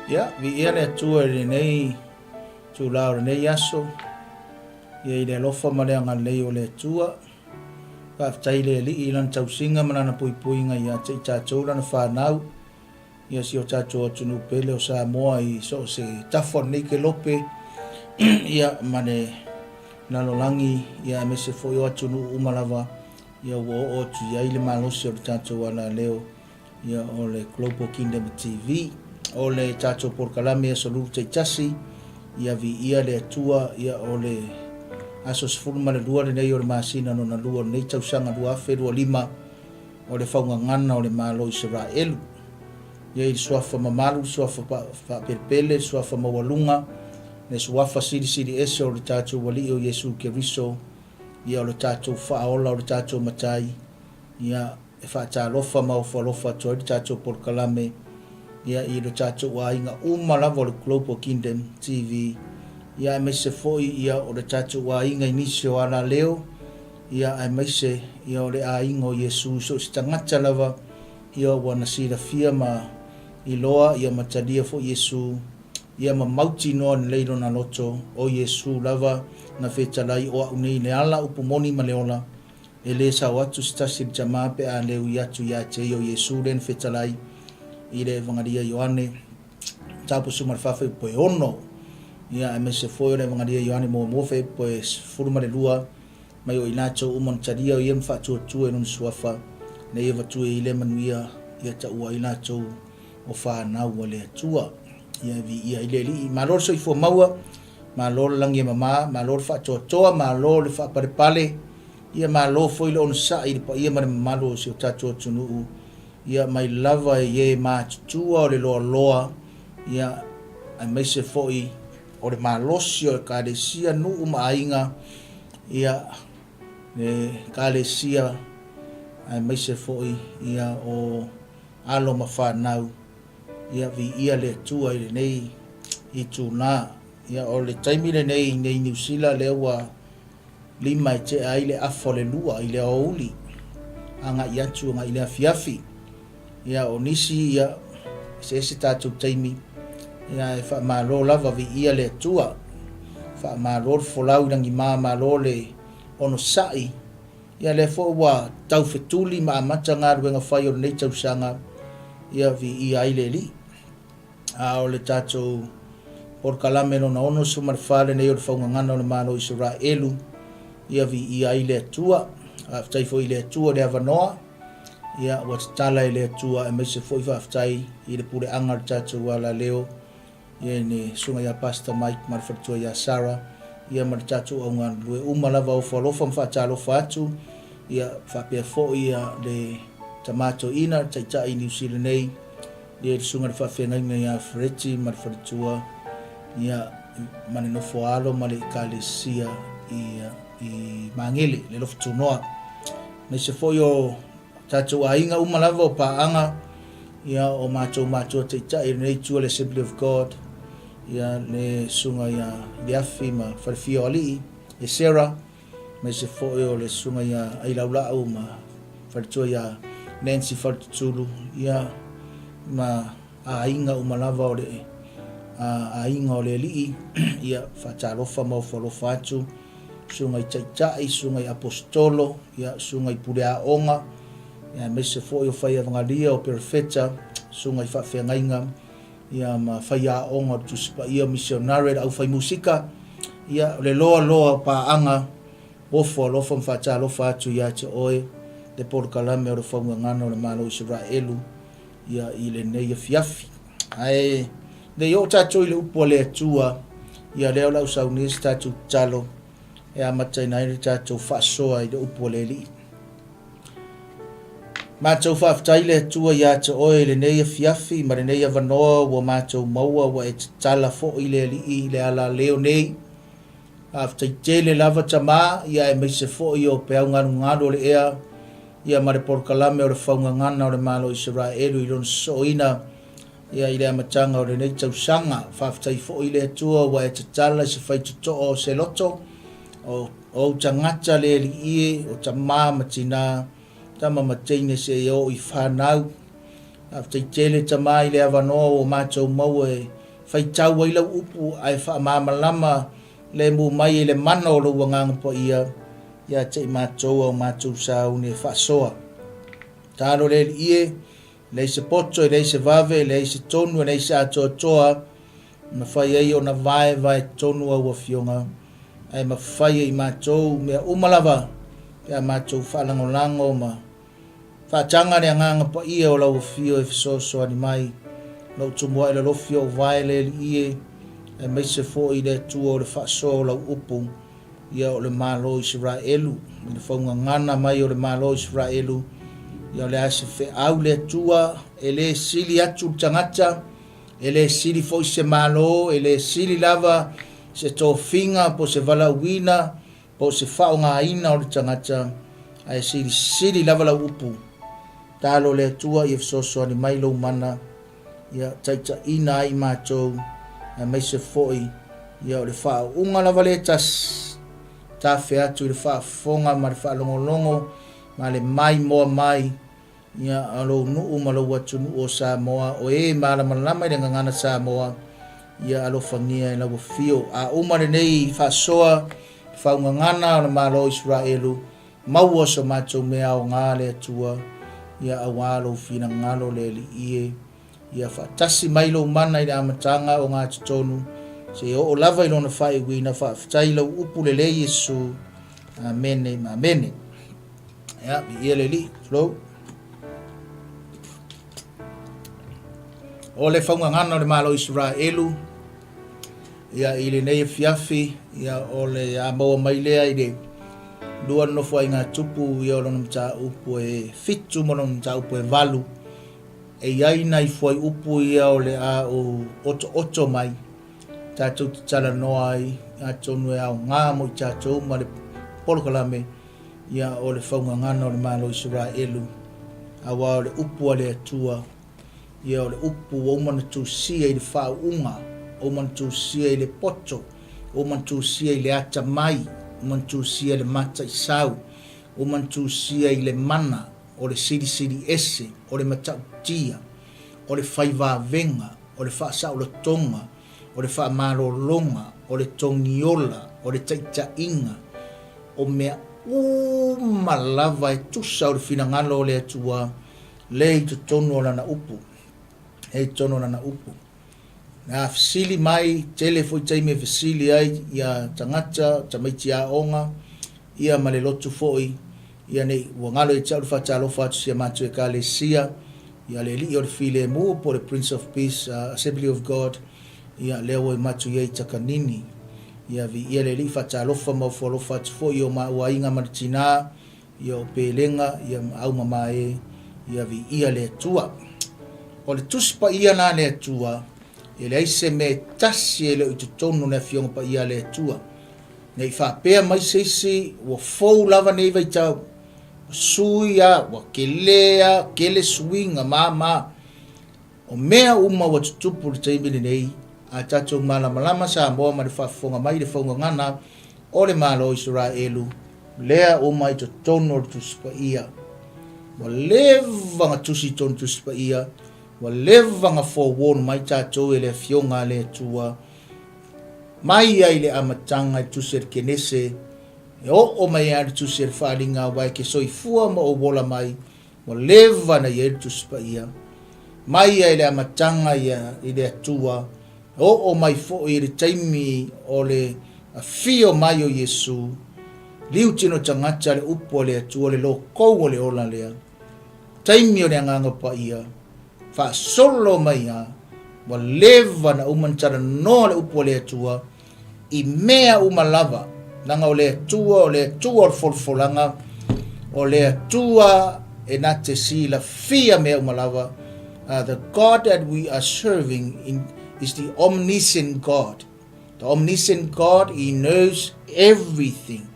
Ia, viia le Atua i lenei itula o lenei aso, ia i le alofa ma le agalelei o le Atua. Faafetai i le Alii i Lana tausiga ma Lana puipuiga ia te i tatou Lana fanau, ia si o tatou atunuu pele o Samoa i so o se tafa o lenei kelope, ia ma le lalolagi, ia aemaise foi o atunuu uma lava, ia ua oo atu i ai le malosi o le tatou alaleo. Ia, o le Global Kingdom TV. O le tatou polokalame Aso Lulu taitasi, ia viia le Atua, ia o le aso 12 lenei o le masina lona lua o lenei tausaga 2025, o le faugagana o le Malo o Isaraelu. Ia i le suafa mamalu, le suafa faapelepele, le suafa maualuga, le suafa silisili ese o le tatou Alii o Iesu Keriso, ia o le tatou Faaola, o le tatou Matai, ia E faatalofa ma ofo alofa atu ai le tatou polokalame ia i lo tatou aiga uma lava o le Global Kingdom TV ia aemaise foi ia o le tatou aiga i nisi o alaleo ia aemaise ia o le aiga o Iesu i so o se tagata lava ia ua na silafia ma iloa ia ma talia foi Iesu ia ma mautinoa lelei lona loto o Iesu lava na fetalai o a'u nei le ala upu moni ma le ola. E lē sao atu se tasi i le tama pe a le ui atu ia te ia o Iesu lea na fetalai i le Evangalia Ioane mataupu 14 fuaiupu e 6, ia aemaise foi o le Evangalia Ioane muamua fuaiupu e 12, mai o i latou uma na talia o ia ma faatuatua i lona suafa, na ia avatua i ai lea manuia, ia taua ai latou o fanau a le Atua. Ia e viia ai le Alii. Malo le soifua maua, malo le lagi e mama, malo le faatoatoa, malo le faapalepale, ia malo foi le onosai i le paia ma le mamalu o si o tatou atunuu, ia mai lava i e matutua o le loaloa, ia aemaise foi o le malosi o Ekalesia, nuu ma aiga, ia le Ekalesia aemaise foi ia o alo ma fanau, ia viia le Atua i lenei itula. Ia o le taimi lenei i Niu Sila lea ua 5 e tea ai le afa o le 2 i le aoauli agai atu agai i le afiafi. Ia o nisi ia eseese tatou taimi, ia e faamalo lava, viia le Atua. Faamalo le folau i lagima, malo le onosai. Ia lea foi ua tau fetuli ma amata galuega fai o lenei tausaga, ia viia ai le Alii. A o le tatou polokalame lona 64 lenei o le faugagana o le Malo o Isaraelu, ia viia ai le Atua. Faafetai foi i le Atua i le avanoa, ia ua tatala e le Atua, aemaise foi faafetai i le puleaga o le tatou alaleo, ia le susuga ia Pastor Mike ma le faletua ia Sarah, ia ma le tatou au galulue uma lava, ofo alofa ma faatalofa atu, ia faapea foi ia le tama toeaina, le taitai i Niu Sila nei, ia le susuga i le faafeagaiga ia Fereti ma le faletua, ia ma le nofo alo ma le ekalesia i, i Magele, le Lofu Tunoa. Aemaise foi o tatou aiga uma lava o paaga, ia o matou matua taitai i lenei itu o le Assembly of God, ia le susuga ia Liafi ma Falefia o Alii, e Sarah, aemaise foi o le susuga ia Ailaulau ma faletua ia Nancy Faletutulu, ia ma aiga uma lava o le aiga o le Alii, ia faatalofa ma ofo alofa atu, susuga i taitai, susuga i aposetolo, ia susuga i puleaoga, ia aemaise foi o faiavagalia, o perofeta, susuga i faafeagaiga, ia ma faiaoga o le Tusi Paia, o misionare, le aufai musika, ia o le loa loa o paaga, ofo alofa ma faatalofa atu ia te oe le polokalame o le faugagana o le Malo o Isaraelu, ia i lenei afiafi. Ae nei oo tatou i le upu a le Atua, ia lea o le a ou saunia se tatou tatalo e amataina ai le tatou faasoa i le upu a le Alii. Matou faafetai le Atua ia te oe i lenei afiafi ma lenei avanoa ua matou maua ua e tatala foi le Alii i le alaleo nei. Faafetai tele lava Tama, ia aemaise foi o peau galugalu o le ea, ia ma le polokalame o le faugagana o le Malo o Isaraelu i lona sosooina, ia i le amataga o lenei tausaga. Faafetai foi i le Atua ua e tatala i se faitotoa o se loto, o ou tagata le Alii e, o tama ma tina, tama ma teine seia oo i fanau. Faafetai tele Tama i le avanoa ua matou maua e. faitau ai lau upu ae faamalamalama lemu mai e le mana o lou Agaga Paia ia te i matou a o matou sauni e faasoa. Talo le Alii e, leai se poto, e leai se vave, e leai se tonu, e leai se atoatoa, e mafai ai ona vaevae tonu au Afioga, ae mafai e i matou mea uma lava pe a matou faalagolago ma faataga le Agaga Paia o lau Afio e fesoasoani mai. Lou tumuai lalofi o vae le Alii e, aemaise foi le Atua o le faasoa o lau upu, ia o le Malo o Isaraelu, i le faugagana mai o le Malo o Isaraelu, ia o le a se feau le Atua, e le sili atu le tagata, e le sili foi se Malo, e le sili lava se tofiga po o se valaauina po o se faaaogaina o le tagata, ae silisili lava lau upu. Talo le Atua ia fesoasoani mai lou mana, ia taitaiina ai matou, aemaise foi ia o le faauuga lava le tasi, tafe atu i le faafofoga ma le faalogologo ma le maimoa mai ia a lou nuu ma lou atunuu o Samoa, o e malamalama i le gagana Samoa, ia alofagia e lau afio. A uma lenei faasoa faugagana o le Malo o Isaraelu, maua so matou mea aoga le Atua, ia auā lou finagalo le Alii e. Ia faatasi mai lou mana i le amataga o gatotonu, seia oo lava i lona faaiuina. Faafetai i lau upu lelei Iesu. Amene ma amene. Ia, viia le Alii. Tulou. O le faugagana o le Malo o Isaraelu, ia i lenei afiafi, ia o le a maua mai lea i le lua nofoaiga tupu ia o lona mataupu e 7 ma lona mataupu e 8. E i ai nai fuaiupu ia o le a ou otooto mai tatou te talanoa ai, atonu e aoga mo i tatou ma le polokalame ia o le faugagana o le Malo o Isaraelu, auā o le upu a le Atua, ia o le upu ua uma ona tusia i le faauuga, ua uma ona tusia i le poto, ua uma ona tusia i le atamai, ua uma ona tusia i le mataisau, ua uma ona tusia i le mana, o le silisili ese, o le matautia, o le fai vavega, o le faasaolotoga, o le faamalologa, o le togiola, o le taitaiga, o mea uma lava e tusa o le finagalo o le Atua, lea i totonu o Lana Upu. Lea i totonu o Lana Upu. Na fesili mai, tele foi taimi e fesili ai ia tagata, tamaiti aoga, ia ma le lotu foi, ia nei ua galo ia te au le faatalofa atu si a matou Ekalesia, ia le Alii o le Filemu po o le Prince of Peace Assembly of God, ia lea ua matou i ai i Takanini. Ia viia le Alii, faatalofa ma ofo alofa atu foi i o maua aiga ma le tinā, ia o Pelega, ia ma Aumamae, ia viia le Atua. O le Tusi Paia la a le Atua, e leai se mea e tasi e le o i totonu o le Afioga Paia a le Atua. Ne i faapea mai se isi, ua fou lava nei vaitau, ua sui a, ua kele a, kele suiga ma ma. O mea uma ua tutupu i le taimi lenei, a tatou malamalama Samoa ma le faafofoga mai i le faugagana o le Malo o Isaraelu, lea uma i totonu o le Tusi Paia. Ua leva ona tusi i totonu o le Tusi Paia, ua leva ona forewarn mai tatou e le Afioga a le Atua, mai ai le amataga i le Tusi a le Kenese, e oo mai ai le Tusi a le Faaaliga, aua e te soifua ma ou ola mai, ua leva ona i ai le Tusi Paia. Mai ai le amataga ia i le Atua, e oo mai foi i le taimi o le afio mai o Iesu, liu tino tagata le upu a le Atua, le lokou o le ola lea. Taimi o le Agaga Paia, faasolo mai a, ua leva ona uma ona talanoa le upu a le Atua i mea uma lava, leaga o le Atua, o le Atua o le folafolaga, o le Atua e na te silafia mea uma lava. The God that we are serving in, is the omniscient God. The omniscient God, he knows everything.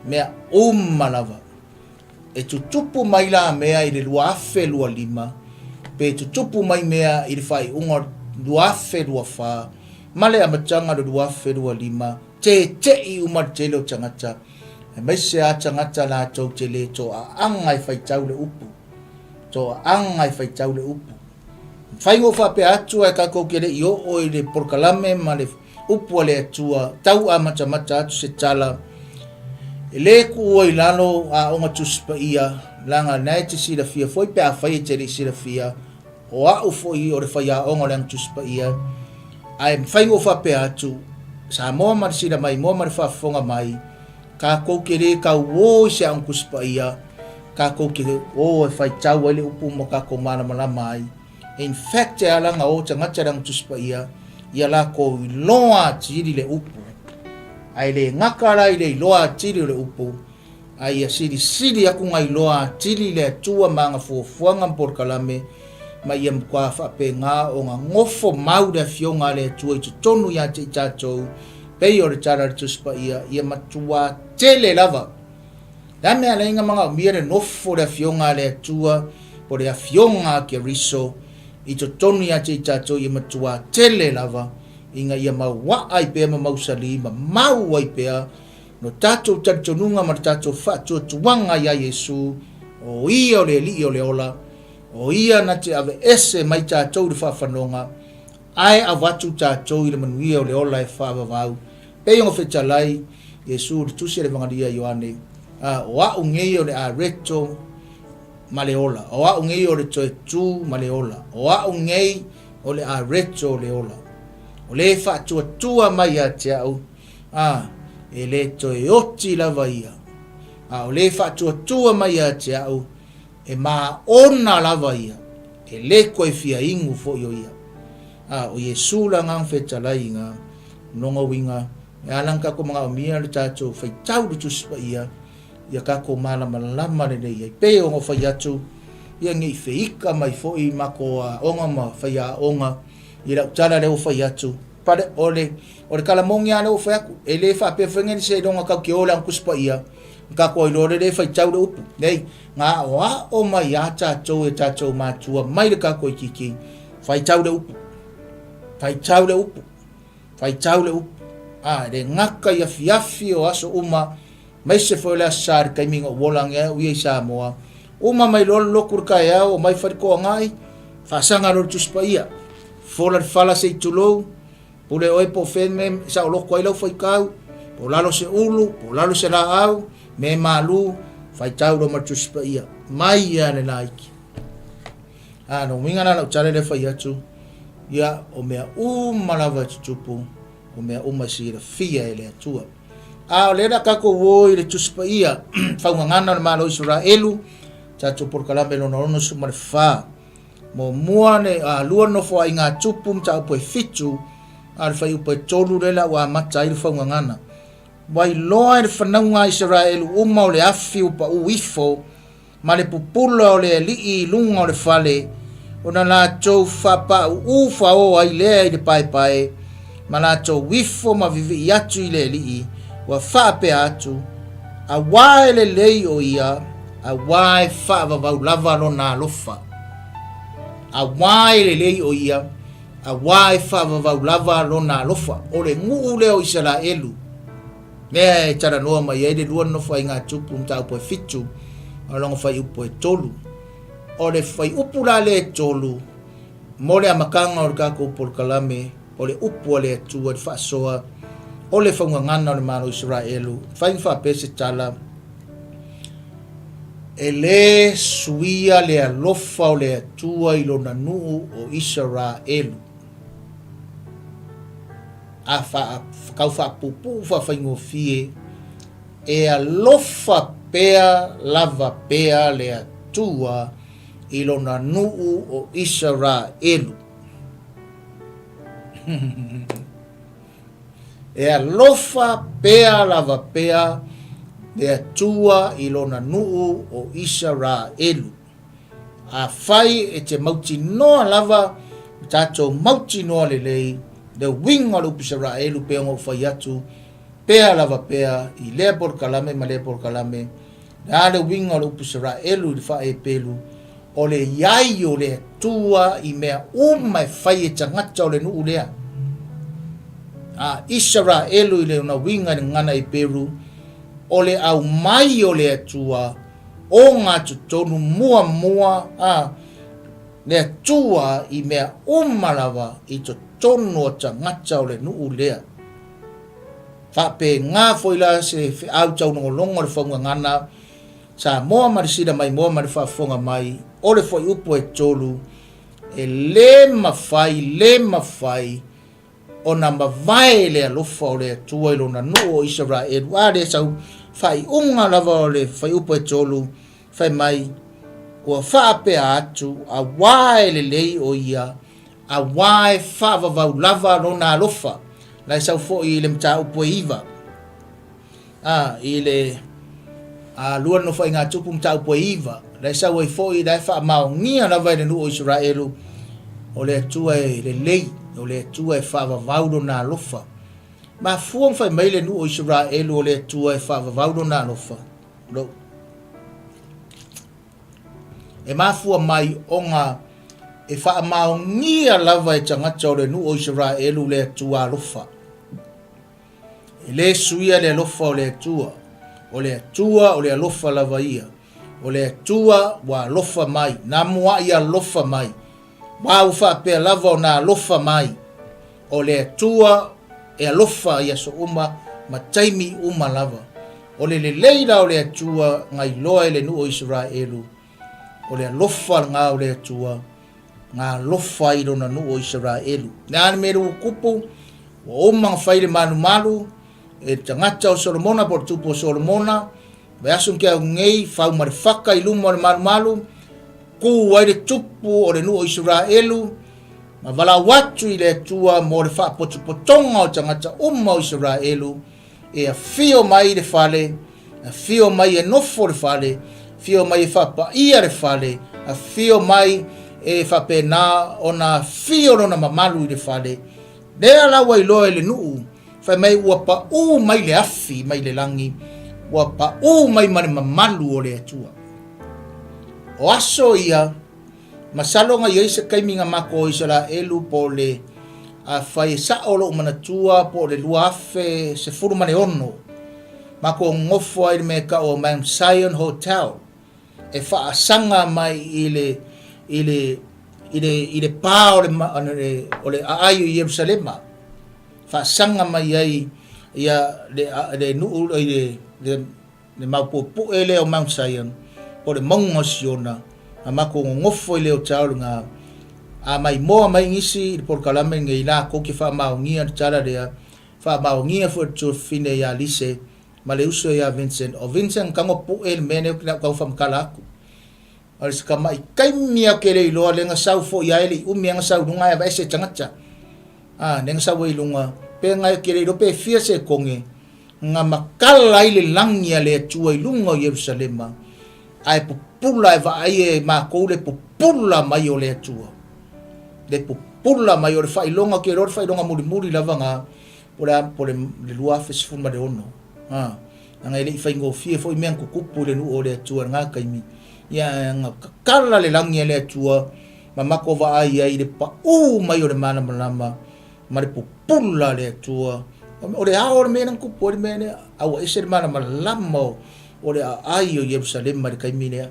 Mea uma lava. E tutupu mai la mea i le 2025, pe tutupu mai mea i le faaiuga o 2024 ma le amataga o le 2025, tete'i uma le tele o tagata, aemaise lava tagata latou te le toaaga e faitau le upu. Toaaga e faitau le upu. Mafai ona ou faapea atu ae tatou te le i oo i le polokalame ma le upu a le Atua, tau amatamata atu se tala, e le tuua i lalo aoga Tusi Paia, leaga na e te silafia foi pe afai e te le i silafia, o au foi o le faiaoga o le Aga Tusi Paia, ae mafai ona ou faapea atu, Samoa ma le sila maimoa ma le faafofoga mai, tatou te le tauō i se Aoga Tusi Paia, tatou te ō e faitau ai le upu ma tatou malamalama ai. In fact, e ala ona o tagata i le Aoga Tusi Paia, ia latou iloa atili le upu. Ae le gata la i le iloa atili o le upu, a ia silisili atu ona iloa atili i le Atua ma ana fuafuaga ma polokalame, ma ia matua faapena ona nofo mau le Afioga a le Atua i totonu ia te i tatou, pei o le tala a le Tusi Paia, ia matua tele lava. Le a mea alai na manaomia le nofo o le Afioga a le Atua, po o le Afioga a Keriso, i totonu ia te i tatou, ia matua tele lava, ina ia mauaa ai pea ma mausali ma mau ai pea Lo tatou talitonuga ma le tatou faatuatuaga iā Iesu, o Ia o le Alii o le ola, o Ia na te aveese mai tatou i le faafanoga, ae avatu tatou i le manuia o le ola e faavavau. Pei ona fetalai Iesu i le Tusi a le Evagalia a Ioane, A, o a'u nei o le areto ma le ola, o a'u nei o le toe tu ma le ola, o a'u nei o le areto o le ola. O le faatuatua mai ia te a'u, ā, e le toe oti lava ia, a o le faatuatua mai ia te au, e māona lava ia, e le toe fia inu foi o ia. Ā, o Iesū le Agaga Fetalai i ngā nonga uiga, e ala ona tatou manaomia le tatou faitau i le Tusi Paia, ia tatou malamalama lelei ai. Pei ona fai atu, ia ne i feika mai foi matou aoga ma faiaoga i lau tala lea ua fai atu, Pale, o le, o le tala moni lava lea ua fai atu, e le faapea foi nei seiloga tatou te o i le Aoga Tusi Paia, na tatou iloa lea e faitau le upu. Nei, na aoao mai lava tatou e tatou matua mai le tatou itiiti, faitau le upu, faitau le upu, faitau le upu. A, e le gata i afiafi o aso uma, aemaise foi o le Aso Sa i le taimi na ou ola ane ai au ia i Samoa, uma mai loa le lotu i le taeao, omai fai le toagai, faasaga loa le Tusi Paia. Fola le fala se i tulou, pule oe po o fea le mea e saoloto ai lau faitau, po o lalo se ulu, po o lalo se laau, mea e malu, faitau loa ma le Tusi Paia, mai lava le laiti. A, lona uiga la lau tala lea e fai atu, ia, o mea uma lava e tutupu, o mea uma e silafia e le Atua. A o lea o le a tatou o i le Tusi Paia, faugagana o le Malo o Isaraelu, tatou polokalame lona 64. Muamua le a lua nofoaiga a Tupu mataupu e fitu, a o le fuaiupu e tolu lea la ua amata ai le faugagana. Ua iloa e le fanauga a Isaraelu uma o le afi ua pau ifo ma le pupula o le alii i luga o le fale, ona latou faapaauu faoa ai lea i le paepae, ma latou ifo ma vivii atu i le alii, ua faapea atu, Auā e lelei o ia, auā e faavavau lava lona alofa. Auā e lelei o ia, auā e faavavau lava lona alofa. O le nuu lea o Isaraelu, lea e talanoa mai ai le lua nofoaiga a Tupu mataupu e fitu, ma lona fuaiupu e tolu. O le fuaiupu la lea e tolu, mo le amataga o le tatou polokalame, o le upu a le Atua i le faasoa o le faugagana o le Malo o Isaraelu, fai ma faapea se tala, E lē suia le alofa o le Atua i lona nuu o Isaraelu. A tau faapuupuu faafaigofie, e alofa pea lava pea le Atua i lona nuu o Isaraelu. E alofa pea lava pea le Atua i lona nuu o Isaraelu. Afai e te mautinoa lava ma tatou mautinoa lelei le uiga o le upu Isaraelu pei ona ou fai atu pea lava pea i lea polokalame ma lea polokalame, le a le uiga o le upu Isaraelu i le faa-Epelu, O le iai o le Atua i mea uma e fai e tagata o le nuu lea. A Isaraelu i le ona uiga i le gagana Eperu, o le aumai o le Atua o gatotonu muamua, a, Le Atua i mea uma lava i totonu o tagata o le nuu lea. Faapena foi la se feau taulogologo o le faugagana Samoa ma le sila maimoa ma le faafofoga mai o le fuaiupu e tolu, e le mafai, le mafai ona mavae le alofa o le Atua i lona nuu o Isaraelu. A lea sau faaiuga lava o le fuaiupu e tolu, fai mai, ua faapea atu, auā e lelei o ia, auā e faavavau lava lona alofa. La e sau foi i le mataupu e iva. A, i le a, lua le Nofoaiga Tupu mataupu e iva, la e sau ai foi, la e faamaonia lava e le nuu o Isaraelu, o le Atua e lelei, o le Atua e faavavau lona alofa. Mafua ona fai mai le nuu o Isaraelu o le Atua e faavavau lona alofa. Lo. E mafua mai ona e faamaonia lava e tagata o le nuu o Isaraelu le Atua alofa. E lē suia le alofa o le Atua. O le Atua o le alofa lava ia. O le Atua ua alofa mai, na muaʻi alofa mai. Ua ua faapea lava ona alofa mai. O le Atua e alofa i aso uma ma taimi uma lava. O le lelei la o le Atua na iloa e le nuu o Isaraelu, o le alofa lena o le Atua, na alofa ai i lona nuu o Isaraelu. Le a le mea ua tupu? Ua uma ona fai le malumalu e le tagata o Solomona po o le tupu o Solomona, vaiaso na tea atu nei, fau ma le faka i luma o le malumalu, tu ai le tupu o le nuu o Isaraelu, ma valaau atu i le Atua mo le faapotopotoga o tagata uma o Isaraelu, e afio mai i le fale, afio mai e nofo le fale, afio mai e faapaia le fale, afio mai e faapena ona afio lona mamalu i le fale. Lea la ua iloa e le nuu, fai mai ua paū mai le afi mai le lagi, ua paū mai ma le mamalu o le Atua. O aso ia, Masalo na i ai se taimi na matou o Isaraelu po o le afai e sao lou manatua po o le 2016, matou nofo ai i le mea e tau o Mount Sion Hotel e faasaga mai i le i le i le i le pa o le o le aai o Ierusalema faasaga mai ai ia le le nuu i le le Le maopuepue lea o Mount Sion, po o le mauga o Siona, na matou nonofo i le hotel lena, a maimoa mai nisi i le polokalame lenei, latou te faamaonia le tala lea, faamaonia foi e le tuafafine ia Lise ma le uso ia Vincent. O Vincent na tago pue le mea lea ou te tau faamatala atu. O le tamai taimi lava ou te le iloa lea na sau foi ai le i umi lava na sau i luga ae aveese e tagata. A, lea na sau ai i luga, pe na ou te le iloa pe fia sekone na matala ai le lagi a le Atua i luga o Ierusalema, ae pupula e vaai e matou le pupula mai o le Atua. Le pupula mai o le faailoga, ou te iloa o le faailoga mulimuli lava na, po o le a, po o le 2016. A, leaga e le i faigofie foi mea na tutupu i le nuu o le Atua i lena taimi. Ia, na tatala le lagi a le Atua ma matou vaai ai i le paū mai o le malamalama ma le pupula a le Atua. O le ao o le mea lea na tupu ai le mea lea, a ua ese le malamalama o le aai o Ierusalema i le taimi lea.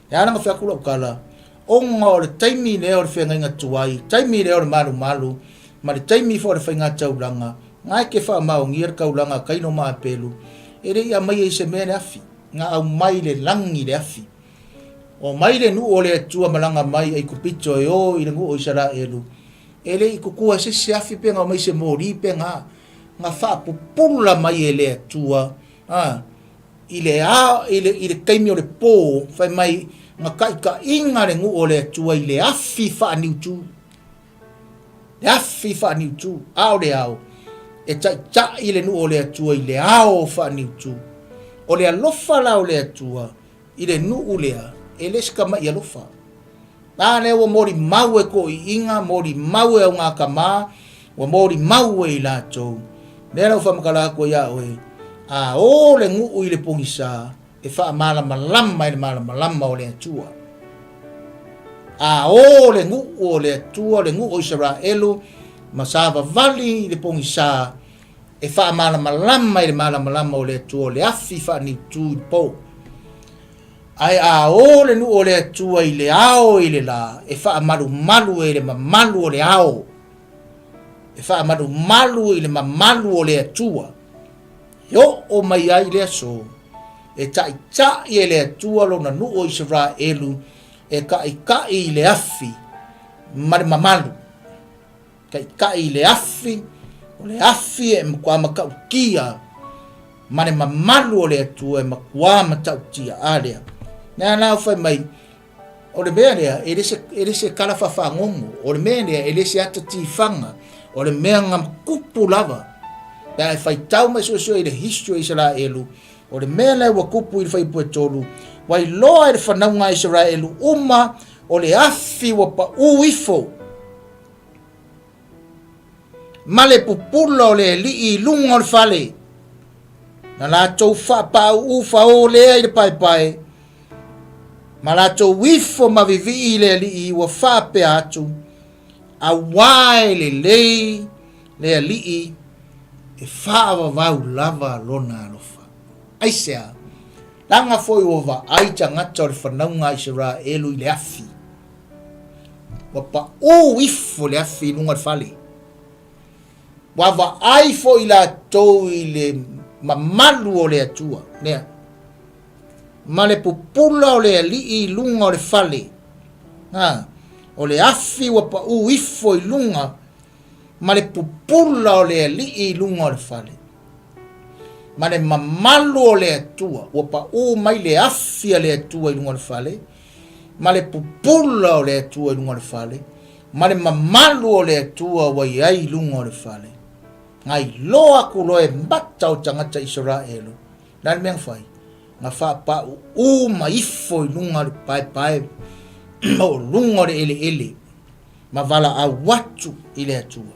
E ala ona fai atu lau tala, ona o le taimi lea o le feagaiga tuai, taimi lea o le malumalu, ma le taimi foi o le faiga taulaga, na e te faamaonia le taulaga a Kaino ma Apelu, e le i aumaia i se mea le afi, na aumai le lagi le afi. Omai le nuu o le Atua malaga mai Aikupito e o i le nuu o Isaraelu, e le i kukua e se isi afi pe na omai se moli pe na, na faapupula mai e le Atua, a, i le a, i le, i le taimi o le pō, fai mai, na taitaiga le nuu o le Atua i le afi faaniutu. Le afi faaniutu, a o le ao, e taitai le nuu o le Atua i le ao faaniutu. O le alofa la o le Atua, I le nuu lea, e le se tamaʻi alofa. A lea ua molimau e toʻiiga, molimau e augākamā, ua molimau e i latou. Lea la ua faamatala atu ai iā oe, a ō le nuu i le pogisā, e faamalamalama e le malamalama o le Atua. A ō le nuu o le Atua, le nuu o Isaraelu, ma savavali i le pogisā, E faamalamalama i le malamalama o le Atua o le afi faaniutu i le pou. Ae a o le nuu o le Atua i le ao i le la, e faamalumalu e le mamalu o le ao. E faamalumalu i le mamalu o le Atua. E oo mai ai le aso, e taʻitaʻi e le Atua lona nuu o Isaraelu e kaʻikaʻi i le afi ma le mamalu. Kaʻikaʻi i le afi, o le afi e matua matautia ma le mamalu o le Atua e matua matautia. A lea, nea la fai mai, o le mea lea, e le se, e le se kala faafagogo, o le mea lea, e le se ata tifaga, o le mea na tupu lava. Pe a e faitau ma e suesue i le history o Isaraelu, o le mea lea ua tupu i le fuaiupu e 3, ua iloa e le fanauga a Isaraelu uma o le afi ua paʻū ifo ma le pupula o le alii i luga o le fale. Na latou faapāuʻu faō lea i le paepae, ma latou ifo ma vivii i le alii ua faapea atu, Auā e lelei le alii e faavavau lava lona alofa. Aisea? Leaga foi ua vaai tagata o le fanauga a Isaraelu i le afi. Ua paʻū ifo le afi i luga o le fale. Ua vaai foi latou i le mamalu o le Atua, lea, ma le pupula o le alii i luga o le fale. Ha, o le afi ua paʻū ifo i luga ma le pupula o le alii i luga o le fale. Ma le mamalu o le Atua, ua paʻū mai le afi a le Atua i luga o le fale, ma le pupula o le Atua i luga o le fale, ma le mamalu o le Atua ua i ai i luga o le fale. Na iloa aku loa e mata o tagata Isaraelu, le a le mea na fai? Na faapāuʻū ma ifo i luga o le paepae ma o luga o le ʻeleʻele, ma valaau atu i le Atua.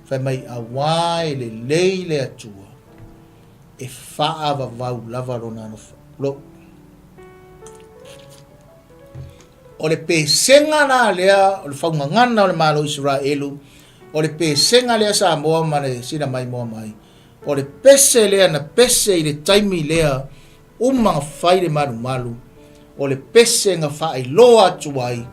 Fai mai, Auā e lelei le Atua, e faavavau lava lona alofa. Lo. O le pesega la lea o le faugagana o le Malo o Isaraelu, o le pesega lea Samoa ma le sina maimoa mai, o le pese lea na pese i le taimi lea uma na fai le malumalu, o le pese na faailoa atu ai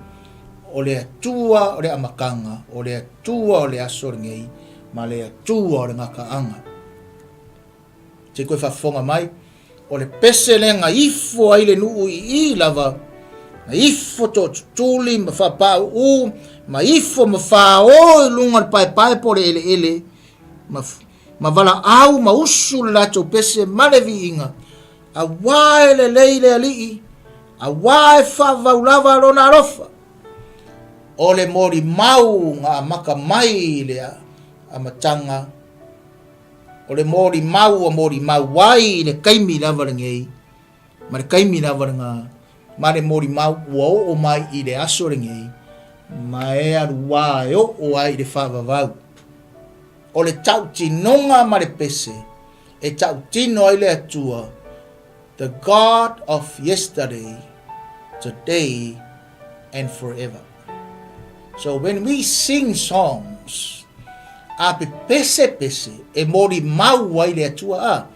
o le Atua o le amataga, o le Atua o le aso lenei, ma le Atua o le gataaga. Se i toe faafofoga mai, o le pese lea na ifo ai le nuu i i lava, na ifo tootutuli ma faapāuū, ma ifo ma fāō i luga o le paepae po o le eleele, ma, ma valaau ma usu le latou pese ma le viiga, auā e lelei le Alii, auā e faavavau lava lona alofa. O le molimau na amata mai i le amataga, O le molimau ua molimau ai i le taimi lava lenei, ma le taimi lava lena, ma le molimau ua oo mai i le aso lenei, ma e alu a e oo ai i le faavavau. O le tautinoga ma le pese e tautino ai le Atua, the God of yesterday, today and forever. So when we sing songs, a pepese pese, e molimau ai le Atua, a,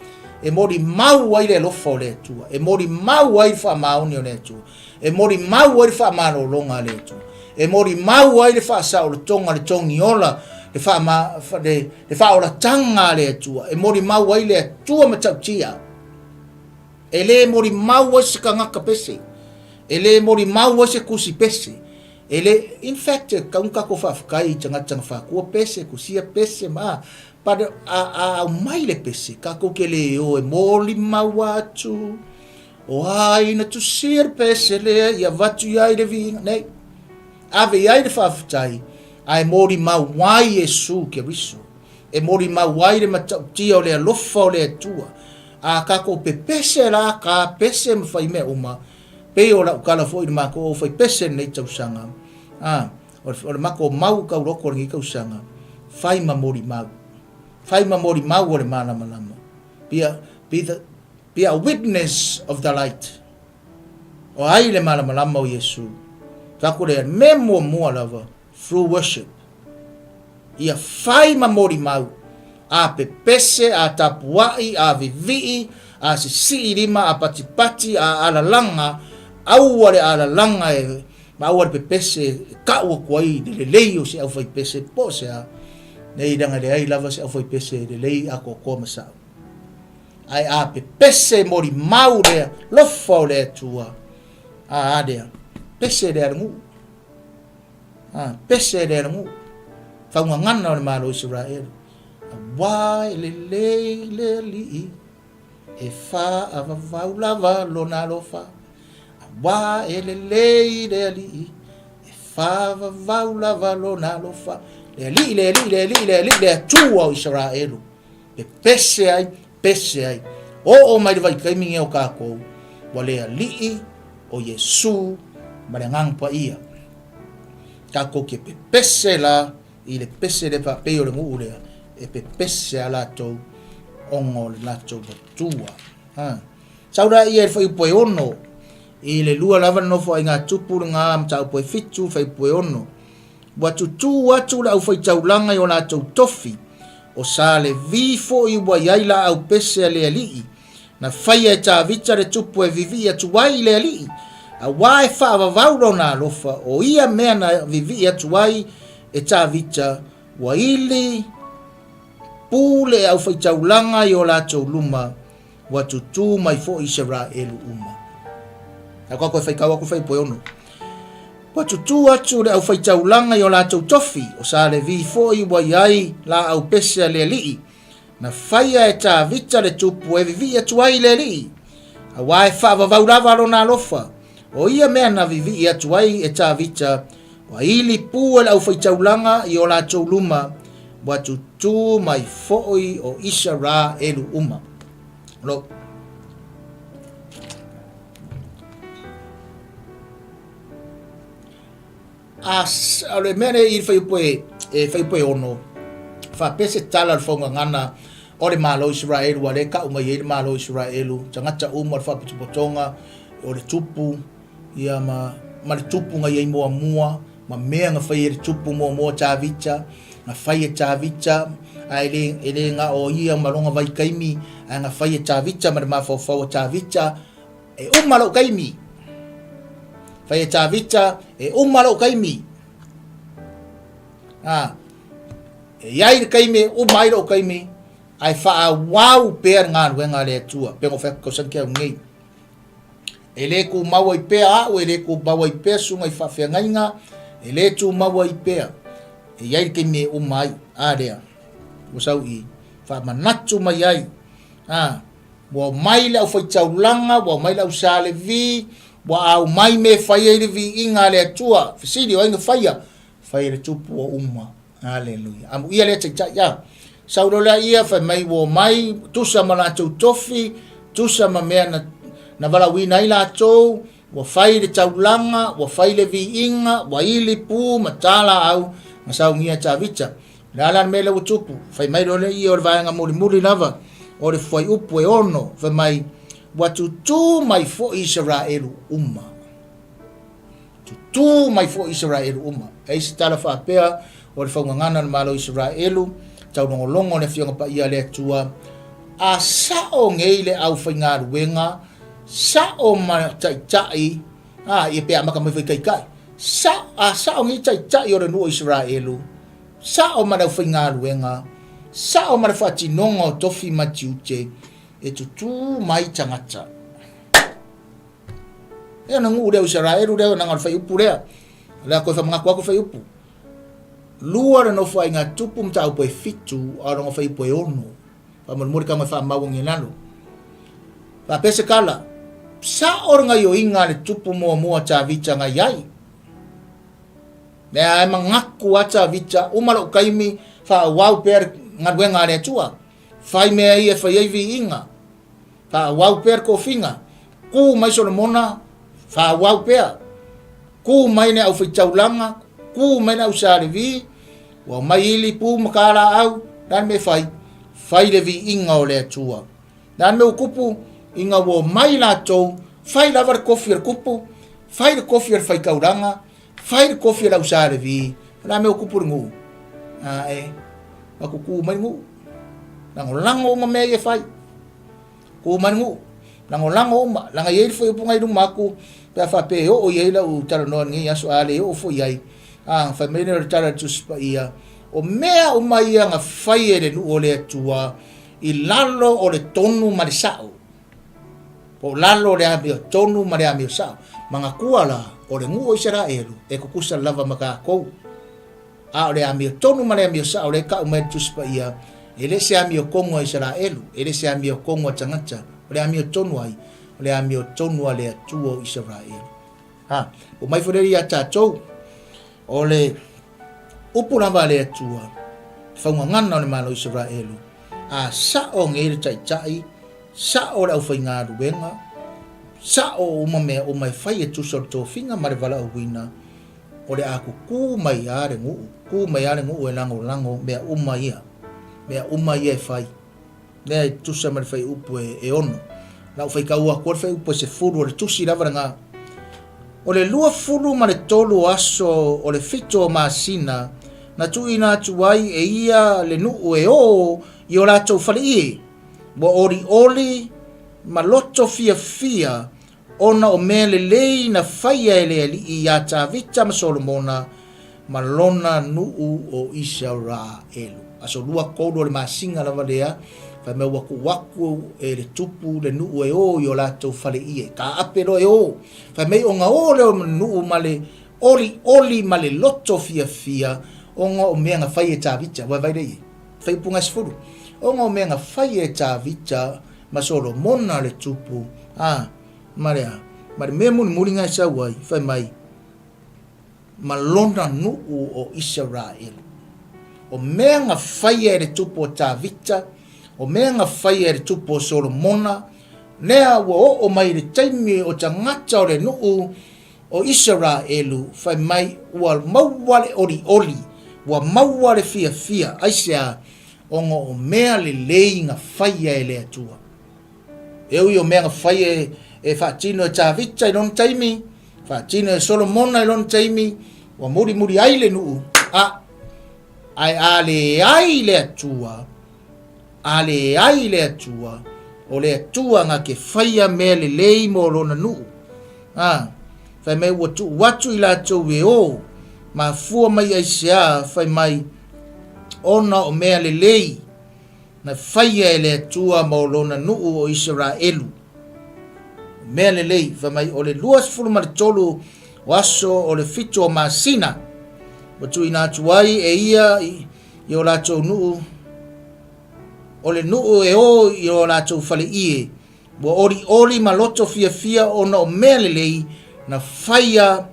e molimau ai le alofa o le Atua, e molimau ai le faamaoni o le Atua, e molimau ai le faamalologa a le Atua, e molimau ai le faasaolotoga, le togiola, le, faama, le, le faaolataga a le Atua, e molimau ai le Atua matautia. E le molimau ai se tagata pese. E le molimau ai se tusi pese. E le, in fact, e tatau ona tatou faafetai i tagata na fatua pese, tusia pese ma a, but a, a aumai le pese, tatou te le o e molimau atu, o ai na tusia le pese lea, ia avatu i ai le viiga, nei. Ave i ai le faafetai, ae molimau ai Iesu Keriso. E molimau ai le matautia o le alofa o le Atua. A tatou pepese la ka pese ma fai mea uma, pei o lau tala foi i le matou au fai pese i lenei tausaga, a, o le matou mau tauloko i lenei tausaga, fai ma molimau. Fai ma molimau o le malamalama. Be a, be the, be a witness of the light. O ai le malamalama o Iesu? Taku lea, mea muamua lava, through worship. Ia fai ma molimau, a pepese, a tapuaʻi, a vivii, A sisii lima, a patipati, a alalaga, aua le alalaga e ma aua le pepese e kau atu ai le lelei o se aufaipese po o se a, nei leaga e leai lava se aufaipese lelei atoatoa ma sa'o. Ae a pepese molimau le alofa o le Atua, a a lea, pese lea le nuu. A, pese lea le nuu. Faugagana o le Malo o Isaraelu. Auā e lelei le Alii. E faavavau lava lona alofa, Auā e lelei le Alii, E faavavau lava lona alofa, Le Alii, le Alii, le Alii, le Alii, le Atua o Isaraelu, pepese ai, pese ai. Oo mai le vaitaimi nei o kākou, ua le Alii o Iesū ma le Agaga Paia. Tatou te pepese la I le pese lea faapei o le nuu lea, e pepese a latou ona o le latou matua. Ha. Sau la ia i le fuaiupu e 6, i le lua lava le nofoaiga tupu lena mataupu e 7, fuaiupu e 6. Ua tutū atu le aufaitaulaga i o latou tofi, o Sa Levi foi ua i ai laau pese a le alii, Na faia e Tavita le tupu e vivii atu ai i le Alii, auā e faavavau lona alofa, o ia mea na vivii atu ai e Tavita, ua ili pū le aufaitaulaga i o latou luma, ua tutū mai foi Isaraelu uma. Tau kako e faitau atu le fuaiupu e 6. Ua tutū atu le aufaitaulaga i o latou tofi, o Sa Levi foi ua i ai laau pese a le Alii, Na faia e Tavita le tupu e vivii atu ai i le Alii, auā e faavavau lava lona alofa. O ia mea na vivii atu ai e Tavita, ua ili pū e le aufaitaulaga i o latou luma, ua tutū mai foi o Isaraelu uma. Lo. A, o le mea lea i le fuaiupu e, e fuaiupu e 6, faapea se tala o le faugagana o le Malo o Isaraelu, ua lea e kau mai ai le Malo o Isaraelu, tagata uma o le faapotopotoga, o le tupu, ia ma, ma le tupu na i ai muamua, ma mea na fai e le tupu muamua Tavita, na fai e Tavita, ae le, e le na o ia ma lona vaitaimi, ae na fai e Tavita ma le mafaufau o Tavita, E uma lou taimi. Fai e Tavita, e uma lou taimi. A, e iai le taimi e uma ai lou taimi, ae faaauau pea le galuega a le Atua, pei ona fai atu tausaga tea nei. E le tumau ai pea au, e le tumau ai pea susuga i faafeagaiga, e le tumau ai pea. E iai le taimi e uma ai. A lea, ua sau i faamanatu mai ai. A, Ua omai le aufaitaulaga, ua omai le au Sa Levi, ua aumai mea e fai ai le viiga a le Atua. Fesili, o ai na faia? Fai e le Tupu ua uma. Aleluia. Amuia lea taitai, a. Sau loa lea ia, fai mai ua omai, tusa ma latou tofi, tusa ma mea na, na valaauina ai latou, ua fai le taulaga, ua fai le viiga, ua ili pū ma tā laau, na saunia e Tavita. O le a la le mea lea ua tupu? Fai mai loa le ia o le vaega mulimuli lava o le fuaiupu e 6, fai mai, Ua tutū mai foi Isaraelu uma. Tutū mai foi Isaraelu uma. E i se tala faapea o le faugagana o le Malo o Isaraelu, taulogologo le Afioga Paia a le Atua, a sa'o nei le aufaigaluega, sa'o ma taitai, a, ia pe amata mai foi taitai, sa'o, a sa'o nei taitai o le nuu o Isaraelu, Sao ma le aufaigaluega, sao ma le faatinoga o tofi ma tiute e tutū mai tagata. E ona nuu lea o Isaraelu lea ona o le fuaiupu lea. O le a toe faamanatu atu le fuaiupu. Lua le nofoaiga tupu mataupu e 7 a o lona fuaiupu e 6. Faamolemole tago e faamau agi i lalo. Faapea se tala, sao le gaioiga a le tupu muamua Tavita na i ai. Mea e manatu a Tavita, uma lou taimi, faaauau pea le galuega a le Atua. Fai mea ia e fai ai viiga. Faaauau pea le tofiga. Ku mai Solomona, faaauau pea. Ku mai le aufaitaulaga, ku mai le au Sa Levi, ua omai ili pu ma kalaau, le a le mea e fai? Fai le viiga o le Atua. Le a le mea ua tupu? Ina ua omai latou, fai lava le tofi o le tupu, fai le tofi o le faitaulaga, Fai le kofi a le au Sa Levi, o le a mea ua tupu i le nuu? A e, ua tutū mai le nuu. Lagolago uma mea ia e fai. Ku mai le nuu, lagolago uma, leaga e i ai le fuaiupu na i luma atu, pe a faapea e oo i ai lau talanoa i lenei aso, a le oo foi i ai, a, fai mai lea o le tala a le Tusi Paia, o mea uma ia na fai e le nuu o le Atua i lalo o le tonu ma le sa'o, po o lalo o le amiotonu ma le amio sa'o. Manatua la, o le nuu o Isaraelu e tutusa lava ma tatou. A o le amiotonu ma le amio sa'o lea e tau mai e le Tusi Paia, e le se amiotonu a Isaraelu, e le se amiotonu a tagata, o le amiotonu ai, o le amiotonu a le Atua o Isaraelu. Ha, o mai foi lea ia tatou, o le upu lava a le Atua, faugagana o le Malo o Isaraelu, a sa'o nei le taitai, sa'o le aufaigaluega, sa'o uma mea uma e fai e tusa o le tofiga ma le valaauina, o le a kukū mai lava le nuu, kukū mai lava le nuu e lagolago mea uma ia, mea uma ia e fai. Lea e tusa ma le fuaiupu e 6. La ua faitau atu le fuaiupu e 10, o le tusi lava lena. O le 23 o aso o le 7 o masina na tuuina atu ai e ia le nuu e ō i o latou faleie, ua olioli ma loto fiafia ona o mea lelei na faia e le Alii iā Tavita ma Solomona ma lona nuu o Isaraelu. Aso 23 o le masina lava lea, fai mai ua tuu atu e le tupu le nuu e o i o latou faleie, taape loa e o. Fai mai ona o lea o le nuu ma le olioli ma le loto fiafia ona o mea na fai e Tavita. Ua vaai lea i ai? Fuaiupu 10. Ona o mea na fai e Tavita ma Solomona le tupu, a, ma le a? Ma le mea mulimuli na e sau ai, fai mai, ma lona nuu o Isaraelu. O mea na faia e le tupu o Tavita, o mea na faia e le tupu o Solomona, lea ua oo mai i le taimi o tagata o le nuu o Isaraelu, fai mai, ua maua le olioli, ua maua le fiafia. Aisea? Ona o mea lelei na faia e le Atua. E ui o mea na faia e, e faatino e Tavita i lona taimi, faatino e Solomona i lona taimi, ua mulimuli ai le nuu, a, ae a leai le Atua, a leai le Atua, o le Atua na te faia mea lelei mo lona nuu. A, fai mai ua tuu atu i latou e o, mafua mai aisea, fai mai, ona o mea lelei na faia e le Atua mo lona nuu o Isaraelu. O mea lelei, fai mai, o le 23 o aso o le 7 o masina, ua tuuina atu ai e ia i o latou nuu, o le nuu e o i o latou faleie, Ua olioli ma loto fiafia ona o mea lelei na faia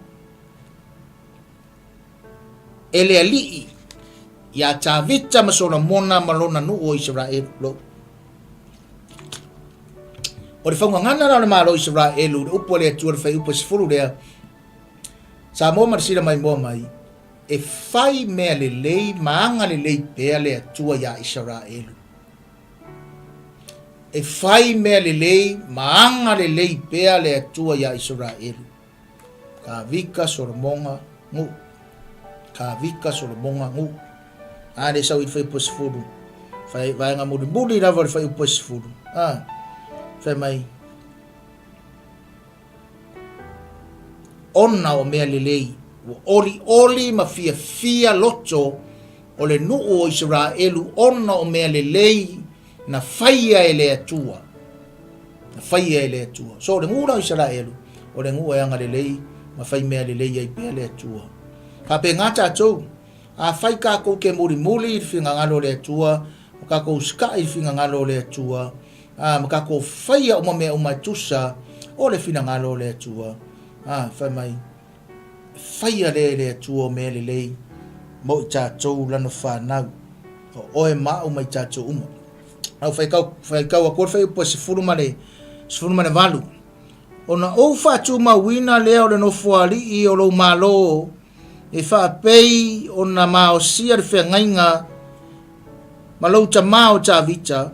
e le Alii iā Tavita ma Solomona ma lona nuu o Isaraelu. Lo. O le faugagana la o le Malo o Isaraelu, le upu a le Atua le fuaiupu e 10 lea, Samoa ma le sila maimoa mai, e fai mea lelei ma aga lelei pea le Atua iā Isaraelu. E fai mea lelei ma aga lelei pea le Atua iā Isaraelu. Tavita Solomoga nuu. Tavita Solomoga nuu. A le sau i le fuaiupu e 10. Fai vaega mulimuli lava o le fuaiupu e 10. A, fai mai, ona o mea lelei, ua olioli ma fiafia loto o le nuu o Isaraelu ona o mea lelei na faia e le Atua. Na faia e le Atua. So, o le nuu la o Isaraelu, o le nuu e agalelei ma fai mea lelei ai pea le Atua. Faapena tatou, afai tatou te mulimuli i le finagalo o le Atua, ma tatou usitai i le finagalo o le Atua, a, ma tatou faia uma mea uma e tusa o le finagalo o le Atua, a, fai mai, faia lea e le Atua o mea lelei mo i tatou lana fanau, o oe ma au ma i tatou uma. Au faitau, faitau atu le fuaiupu e 18. Ona ou faatumauina lea o le nofoalii o lou Malo e faapei ona maosia le feagaiga ma lou tama o Tavita,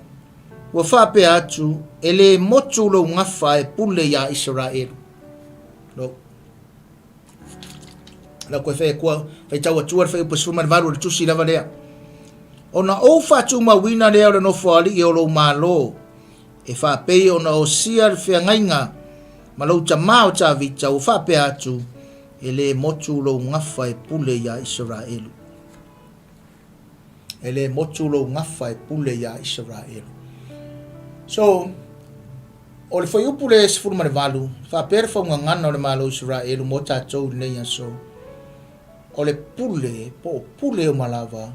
ua faapea atu, e le motu lou gafa e pule iā Isaraelu. Lo. Lau koe whai kua, whai tau atua le fuaiupu 18 o le tusi lava lea. Ona ou faatumauina lea o le nofoalii o lou Malo, E faapei ona osia le feagaiga ma lou tamā o Tavita ua faapea atu, E lē motu lou gafa e pule iā Isaraelu. E lē motu lou gafa e pule iā Isaraelu. So, o le fuaiupu le 18, faapea le faugagana o le Malo o Isaraelu mo tatou i lenei aso, o le pule po o pule uma lava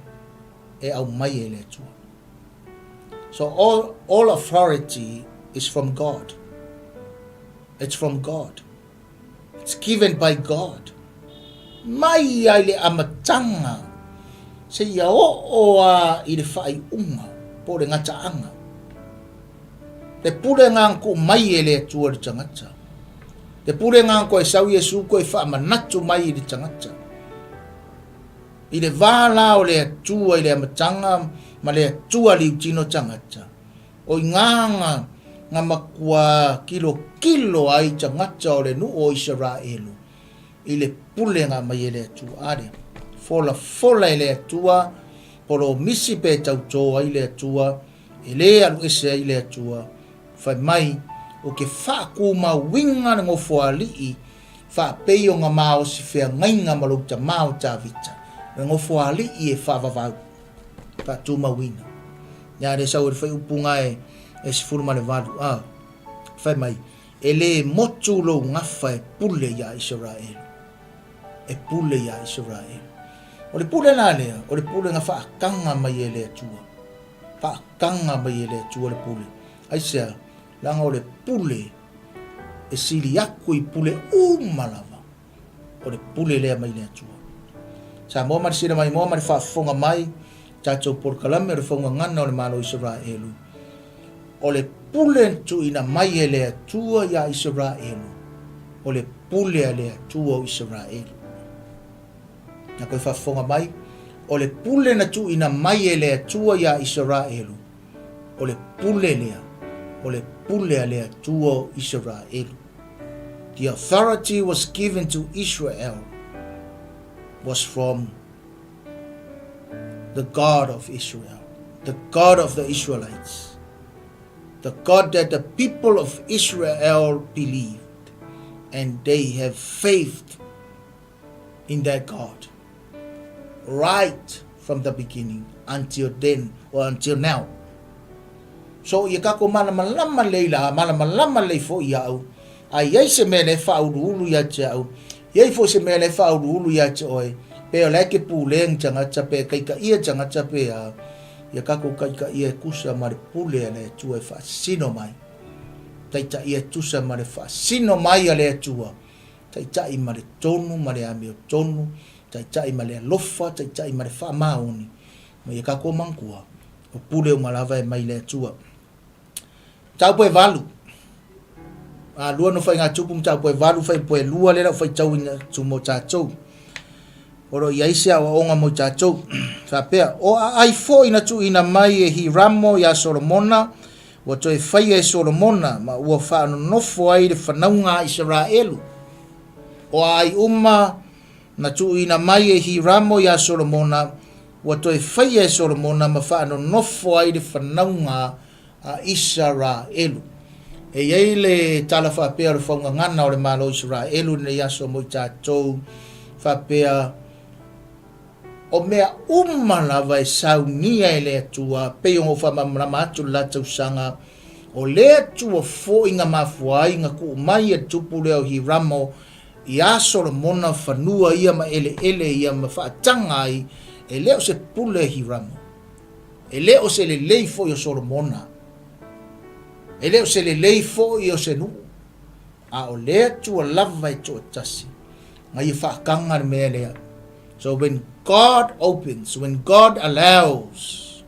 e aumai e le Atua. So all authority is from God. It's from God. It's given by God. Mai ai le amataga seia oo a i le faaiuga po o le gataaga. Le pulega na tuu mai e le Atua i le tagata. Le pulega na koe sau Iesu koe faamanatu mai i le tagata. I le va la o le Atua i le amataga ma le Atua liutino tagata, o i gā nga makuā kilokilo ai tagata o le nuu o Isaraelu i le pulega mai e le Atua. A lea, folafola e le Atua, polomisi pe tautō ai le Atua, e lē alu ese ai le Atua, fai mai, o ke faakumauiga le gofoalii faapei o nga maosi feagaiga ma lou tamā o Tavita, le gofoalii e faavavau, faatumauina. Ia le sau e le faiupu ga e 18, a, fai mai, E lē motu lou gafa e pule iā Isaraelu, e pule iā Isaraelu. O le pule la lea, o le pulega faakaga mai e le Atua. Faakaga mai e le Atua le pule. Aisea? Leaga o le pule e sili aku i pule uma lava, o le pule lea mai le Atua. Samoa ma le sila maimoa ma le faafofoga mai, tatou polokalame o le faugagana o le Malo o Isaraelu, o le pule na tuuina mai e le Atua iā Isaraelu, o le pule a le Atua o Isaraelu. Na koe faafofoga mai, o le pule na tuuina mai e le Atua iā Isaraelu, o le pule lea, o le pule a le Atua o Isaraelu. The authority was given to Israel was from the God of Israel, the God of the Israelites, the God that the people of Israel believed, and they have faith in that God right from the beginning until then or until now. So ia kako malamalama lei la, malamalama lei fo ia au. A iai se mea le faauluulu ia te au, iai fo se mea le faauluulu ia te oe, pe o le ke puleng tagata pe kaikaia tagata pe a, ia kako kaikaia e kusa ma le pule a le Atua e faasino mai. Taitaia e tusa ma le faasino mai a le Atua. Taitai ma le tonu ma le amiotonu, taitai ma le alofa, taitai ma le faamaoni, ma ia kākou manatua, o pule uma lava e mai le Atua. Mataupu e valu. A lua no faigatupu mataupu e valu faiupu e lua lea lau faitauina atu mo tatou. O lo o i ai se aoaoga mo i tatou. Faapea, o aai foi na tuuina mai e Hiramo iā Solomona, Ua toe faia e Solomona ma ua faanonofo ai le fanauga a Isaraelu. O aai uma na tuuina mai e Hiramo iā Solomona, ua toe faia e Solomona ma faanonofo ai le fanauga a Isaraelu. E i ai le tala faapea o le faugagana o le Malo o Isaraelu i lenei aso mo i tatou, faapea, O mea uma lava e saunia e le Atua, pei ona ou faamalamalama atu le la tausaga, o le Atua foi na mafua ai na tuu mai e le tupu lea o Hiramo iā Solomona fanua ia ma eleele ia ma faataga ai, e le o se pule Hiramo, e le o se lelei foi o Solomona, e le o se lelei foi o se nuu, a o le Atua lava e toatasi na ia faataga le mea lea. So when God opens, when God allows,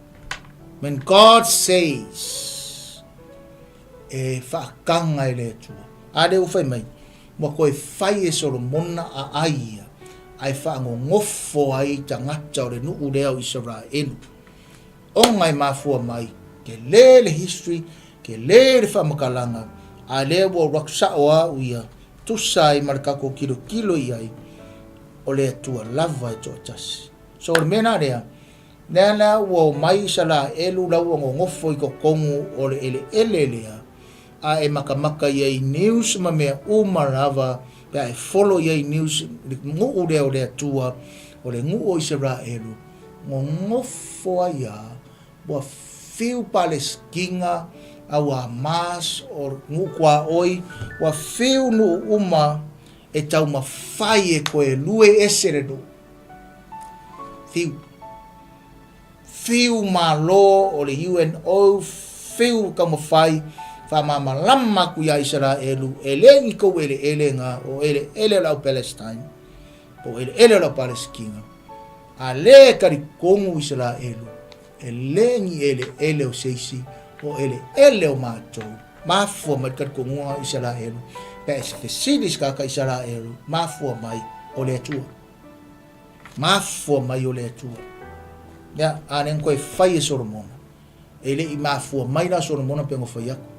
when God says, e faataga e le Atua. A lea ua fai mai, ua koe fai e Solomona a ai ia, ae faanonofo ai tagata o le nuu lea o Isaraelu. Ona e mafua mai, tele le history, tele le faamatalaga, a lea ua alu atu sao au ia, tusa ai ma le tatou tilotilo i ai, o le Atua lava e toatasi. So o le mea la lea, Lea la ua omai Isalaelu la ua gogofo i totonu o le eleele lea, a e makamaka i ai i news ma mea uma lava pe a e follow i ai i news le nuu lea o le Atua, o le nuu o Isaraelu, gogofo ai a ua fiu Palesitina, au Hamas, o nuu tuaoi, ua fiu nuu uma e taumafai e toe lue ese le nuu. Fiu. Fiu malo o le UNO, fiu taumafai faamamalama atu ia Isaraelu, e le ni tou eleele na, o eleele o le au Palestine, po o eleele o le au Palesitina. A le talitonu Isaraelu, e le ni eleele o se isi, o eleele o matou. Mafua mai le talitonuga o Isaraelu, pe a e fesili i se tagata Isaraelu, mafua mai o le Atua. Mafua mai o le Atua. Ia, a le na toe fai e Solomona. E le i mafua mai la Solomona pe na fai atu.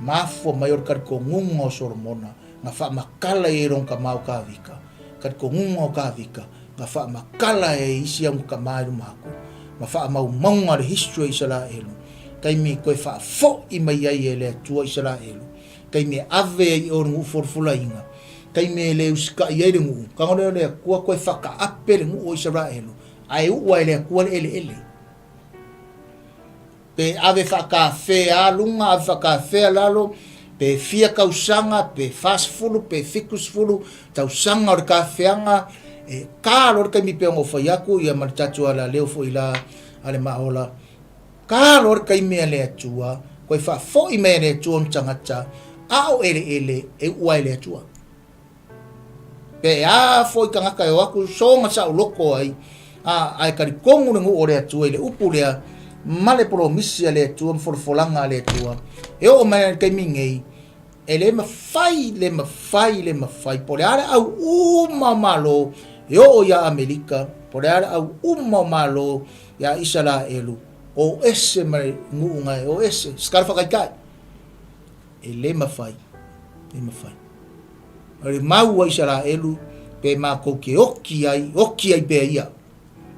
Mafua mai o le talitonuga o Solomona, na faamatala i ai lona tama o Kavika. Talitonuga o Kavika, na faamatala e isi au tama i luma atu, ma faamaumauga le history o Isaraelu, taimi toe faafoi mai ai e le Atua Isaraelu, taimi e ave ai i o le nuu folafolaina, taimi e le usitai ai le nuu, tago lea o le Atua toe faataape le nuu o Isaraelu, ae uua e le Atua le eleele. Pe ave faatafea luga, ave faatafea lalo, pe fia tausaga, pe 40, pe 70 tausaga o le tafeaga, e ta loa le taimi pei ona ou fai atu, ia ma le tatou alaleo foi la a le Maaola, ta loa le taimi a le Atua, koe faafoi mai e le Atua ona tagata, a o eleele e uua e le Atua. Pe a foi tagata e o atu soga saoloto ai, a, ae talitonu le nuu o le Atua i le upu lea, ma le polomisi a le Atua ma folafolaga a le Atua. E oo mai i le taimi nei, e le mafai, le mafai, le mafai, po o le a le au uma o Malo e oo iā Amerika, po o le a le au uma o Malo iā Isaraelu, o ese ma le nuu na e o ese, se tala faataitai. E le mafai, le mafai. O le mau a Isaraelu, pe matou te oti ai, oti ai pea ia.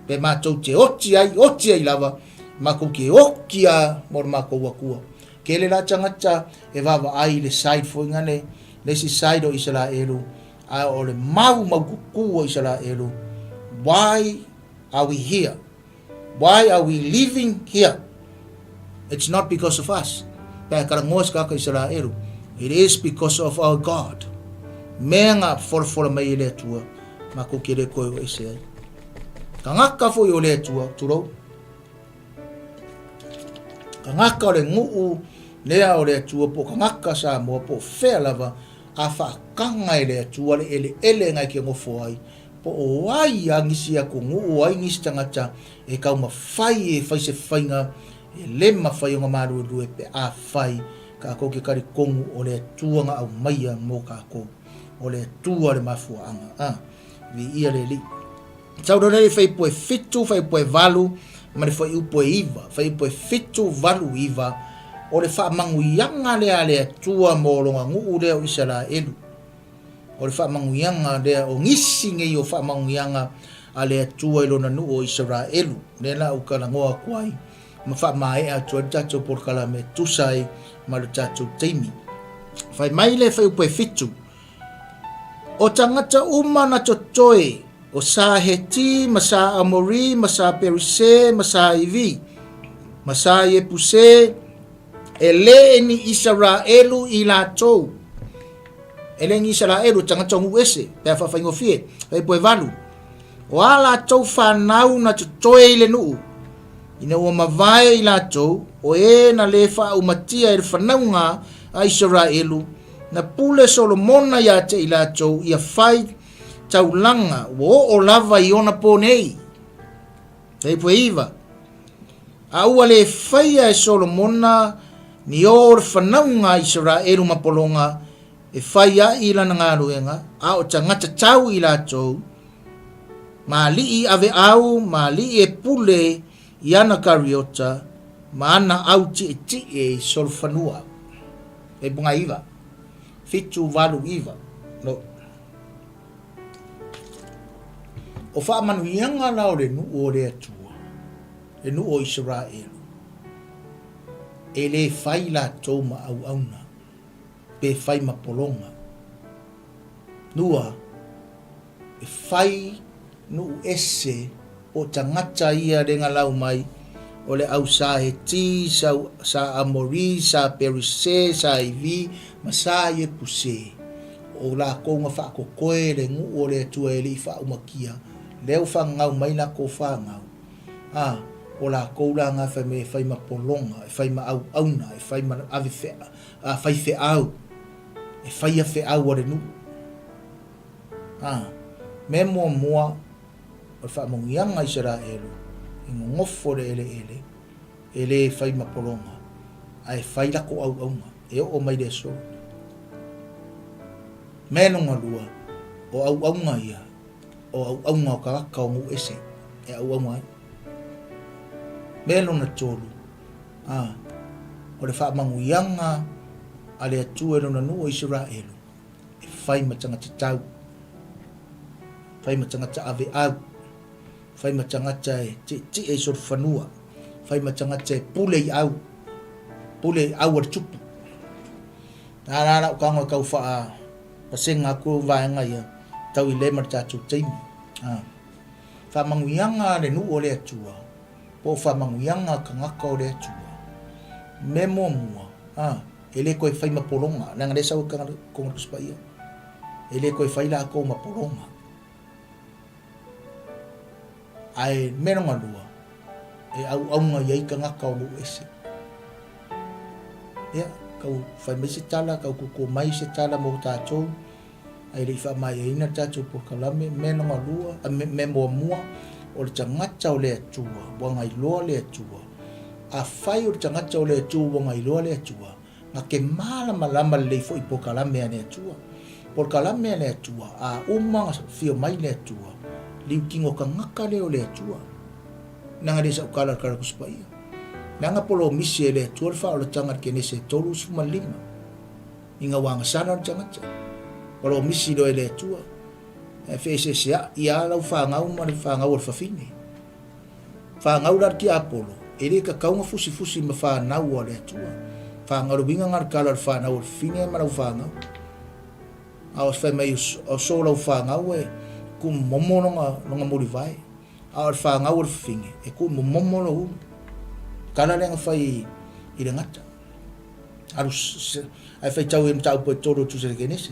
Pe matou te oti ai, oti ai lava, matou te oti a mo le matou Atua. Tele la tagata e vaavaai i le side foi ngane, le isi side o Isaraelu, a o le mau maututu o Isaraelu, why are we here? Why are we living here? It's not because of us. Pea karagoa se kaka Isaraelu. It is because of our God. Mea nga folafola mai e le Atua, makou ke le koe o ese ai. Tagata foi o le Atua, tulou. Tagata o le nuu lea o le Atua, po o tagata Samoa, po o fea lava, a faataga e le Atua le eleele ngai ke nofo ai, Po o ai a nisi atunuu, o ai nisi tagata e taumafai e fai se faiga e le mafai ona maluelue pe afai kakou ke talitonu o le Atua na aumaia mo kakou, o le Atua le mafuaaga. A, viia le Alii. Sau loa lea i fuaiupu e 7, fuaiupu e 8 ma le fuaiupu e 9. Fuaiupu e 7, 8, 9, o le faamanuiaga lea a le Atua mo lona nuu lea o Isaraelu. O le faamanuiaga lea, o nisi nei o faamanuiaga a le Atua i lona nuu o Isaraelu, lea la ua talanoa atu ai ma faamaea atu ai le tatou polokalame e tusa ai ma le tatou taimi. Fai mai le fuaiupu e 7, O tagata uma na totoe, o sa Heti ma sa Amori ma sa Perise ma sa Ivi, ma sa Iepuse, e le ni Isaraelu i latou. E le ni Isaraelu, tagata o nuu ese, pe a faafaigofie, fuaiupu e 8. O a latou fanau na totoe i le nuu, ina ua mavae i latou, o e na le faaumatia e le fanauga a Isaraelu, na pule Solomona ia te i latou ia fai taulaga ua oo lava i ona po nei. Fuaiupu e 9. A ua le faia e Solomona ni o le fanauga a Isaraelu ma pologa e fai ai lana galuega, a o tagata tau i latou, ma alii aveau ma alii e pule i ana kariota ma ana au tietie i solofanua. Fuaiupu 9, 7, 8, 9. No. O faamanuiaga la o le nuu o le Atua. Le nuu o Isaraelu, e le fai latou ma auauna, pe fai ma pologa. Lua, e fai nuu ese po o tagata ia le galau mai, o le au sa Heti, sa Amori, sa Perise, sa Ivi, ma sa Iepuse. O lakou na faakokoe le nuu o le Atua e le i faaumakia, lea ua fagagau mai lakou fagau. A, o lakou la na fai mai e fai ma pologa, e fai ma auauna, e fai ma ave faifeau, e faia feau a le nuu. A, mea muamua o le faamanuiaga a Isaraelu, e nonofo i le eleele, e le fai ma pologa, ae fai lako auauna, e oo mai le aso. Mea lona lua, o auauna ia, o auauna o tagata o nuu ese e auauna ai. Mea lona tolu, a, o le faamanuiaga a le Atua i lona nuu o Isaraelu, e fai ma tagata tau, fai ma tagata aveau, fai ma tagata e tietie i solofanua, fai ma tagata e pule i au, pule i au a le tupu. Na la lau tago e tau faa pasega atu vaega ia, tau i le ma le tatou taimi. A. Faamanuiaga a le nuu o le Atua, po o faamanuiaga a tagata o le Atua. Mea muamua, a, e le toe fai ma pologa, leaga lea e sau i totonu o le Tusi Paia. E le toe fai latou ma pologa. Ae mea lona lua, e auauna i ai tagata o nuu ese. Ia, tau fai mai se tala, tau tutu mai se tala mo tatou, ae le i faamaeaina le tatou polokalame. Mea lona lua, mea muamua, o le tagata o le Atua, ua gailoa le Atua. Afai o le tagata o le Atua ua gailoa le Atua, na te malamalama lelei foi i polokalame a le Atua. Polokalame a le Atua, a uma ona afio mai le Atua, liutino tagata lea o le Atua. Leaga le sau tala i le Tala Tusi Paia. Leaga polomisi e le Atua le faaolataga i le Kenese e 35 ina ua agasala le tagata. Polomisi loa e le Atua. E feeseesea'i lava lau fanau ma le fanau a le fafine. Fanau la le tiapolo, e le tatau ona fusifusi ma fanau a le Atua. Fanau, o le uiga lena o le tala o le fanau a le fafine ma lau fanau. A o fai mai o so lau fanau e tuumomomo lona mulivae. A o le fanau a le fafine, e tuumomomo lou ulu. Tala lea na fai i le gata. Alu, ae faitau i mataupu e 3 o Tusi a le Kenese.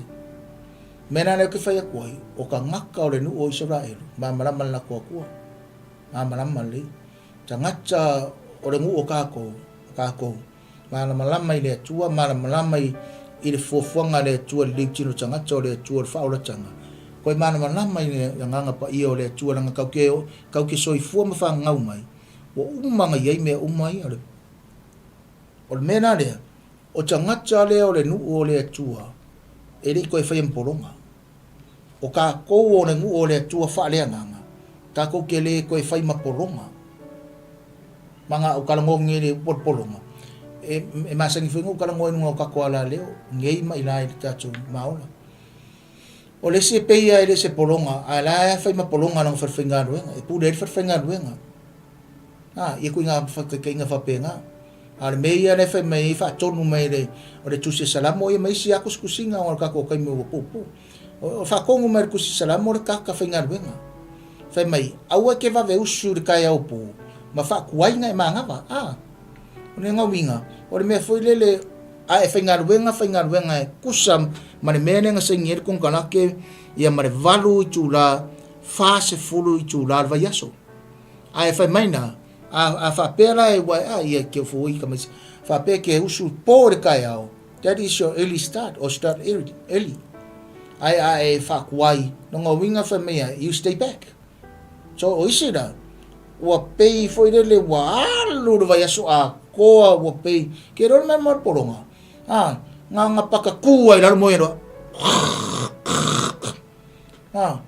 Mea la lea ou te fai atu ai, o tagata o le nuu o Isaraelu, malamalama le latou Atua. Malamalama lelei. Tagata o le nuu o tatou, tatou, malamalama i le Atua, malamalama i, i le fuafuaga a le Atua i le liutino tagata o le Atua o le faaolataga. Koe malamalama i le agaga paia o le Atua, leaga tatou te, tatou te soifua ma fagagau mai, ua uma ona i ai mea uma ia. O le, o le mea la lea, O tagata lea o le nuu o le Atua, e le i toe faia ma pologa. O tatou o le nuu o le Atua faaleagaga, tatou te le toe fai ma pologa. Ma na ou talanoa nei i le upu o le pologa, e, e masani foi ona ou talanoa i luga o tatou alaleo, nei ma i la i le tatou maola. O le isi e pei lava e le o se pologa, ae la e fai ma pologa lana falefaigaluega, e pule ai le falefaigaluega. A, ia ituaiga faataitaiga faapena. A o le mea ia lea e fai mai ai, faatonu mai e le, o le Tusi a Salamo ia ma isi lava tusitusiga ona o le tatou taimi ua puupuu. O, faatonu mai e le Tusi Salamo le tagata faigaluega. Fai mai, aua e te vave usu i le taeao pō, ma faatuai na e manava. A, o le uiga, o le mea foi lele, a e faigaluega, faigaluega e tusa ma le mea lea na saini ai le konekarate, ia ma le 8 itula, 40 itula o le vaiaso. Ae fai mai na, a, a faapea la e ua e, a ia ke fo i ka faapea ke usu po le taeao, that is your early start or start early. early. Ae a e faakuai, lona uiga fai mai ia, you stay back. So o isi la, ua pei foi lele ua alu le vaiaso atoa, ua pei, ke iloa le mea mo le pologa, a, na ona pakakū ai i lalo moe loa. A,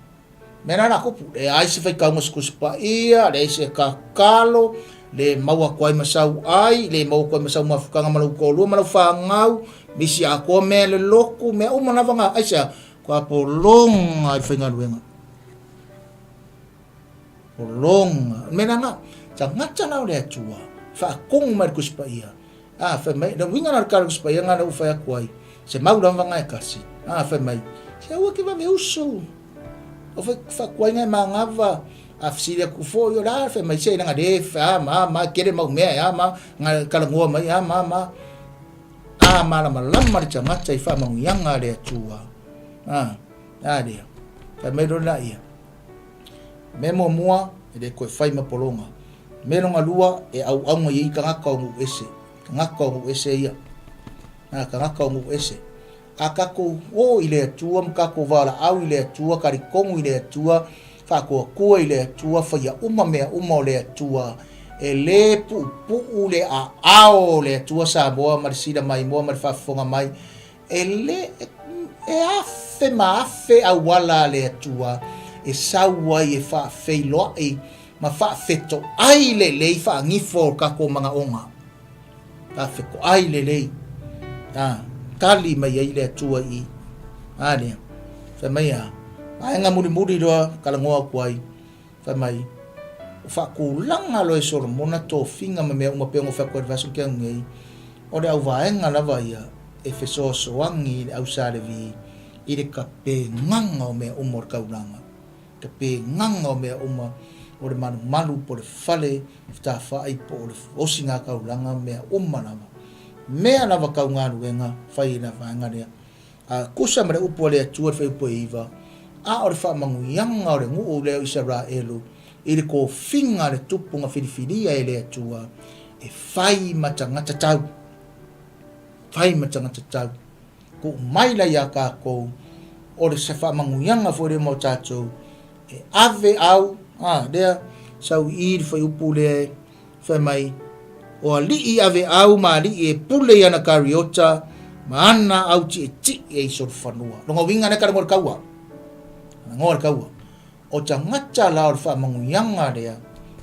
Mea la la kupu, leai se faitauga o se Tusi Paia, leai se tatalo, le maua atu ai ma sau ai, le maua atu ai ma sau mafutaga ma lou toalua ma lau fanau, misi atoa mea le lotu, mea uma lava na, aisea? Faatoa pologa i le faigaluega. Pologa. O le mea lena, tagata la o le Atua, faatogu mai le Tusi Paia. A, fai mai, le uiga la o le tala o le Tusi Paia lena lea ua fai atu ai, se mau lava na e tasi. A, fai mai, se aua e te vave usu. O fai faatuaiga e manava, a fesili atu foi, o le a, fai mai, se leaga le, a ma ma, e tele mau mea e a ma, na talanoa mai, a ma ma. A malamalama le tagata i faamanuiaga a le Atua. A, a lea. Fai mai loa laia. Mea muamua, e le toe fai ma pologa. Mea lona lua, e auauna i ai tagata o nuu ese. Tagata o nuu ese ia. A, tagata o nuu ese. A tatou o i le Atua ma tatou valaau i le Atua, talitonu i le Atua, faatuatua i le Atua, faia uma mea uma o le Atua, e le puupuu le aao o le Atua Samoa ma le sila maimoa ma le faafofoga mai, e le, e afe ma afe auala a le Atua e sau ai e faafeiloai ma faafetoai lelei faagifo o tatou manaoga. Faafetoai lelei. A, tali mai ai le Atua i i. A lea. Fai mai a, vaega mulimuli loa talanoa atu ai. Fai mai, ua faatulaga loa e Solomona tofiga ma mea uma pei ona fai atu ai i le vaiaso tea nei, o le auvaega lava ia e fesoasoani i le au Sa Levi i le tapenaga o mea uma o le taulaga, tapenaga o mea uma o le malumalu po o le fale fetāfa'i po o le osiga taulaga, mea uma lava. Mea lava tau galuega fai e le vaega lea. A tusa ma le upu a le Atua i le fuaiupu e iva, a o le faamanuiaga o le nuu lea o Isaraelu i le tofiga a le tupu na filifilia e le Atua e fai ma tagata tau, fai ma tagata tau. Tuu mai la iā tatou, o le se faamanuiaga foi lea mo tatou, e ave au, a, lea, sau i i le fuaiupu lea e, Fai mai, O alii aveau ma alii e pule i ana kariota ma ana au tietie i solofanua. Lona uiga lea ka lengoa le kaua. Lengoa le kaua. O tagata la o le faamanuiaga lea,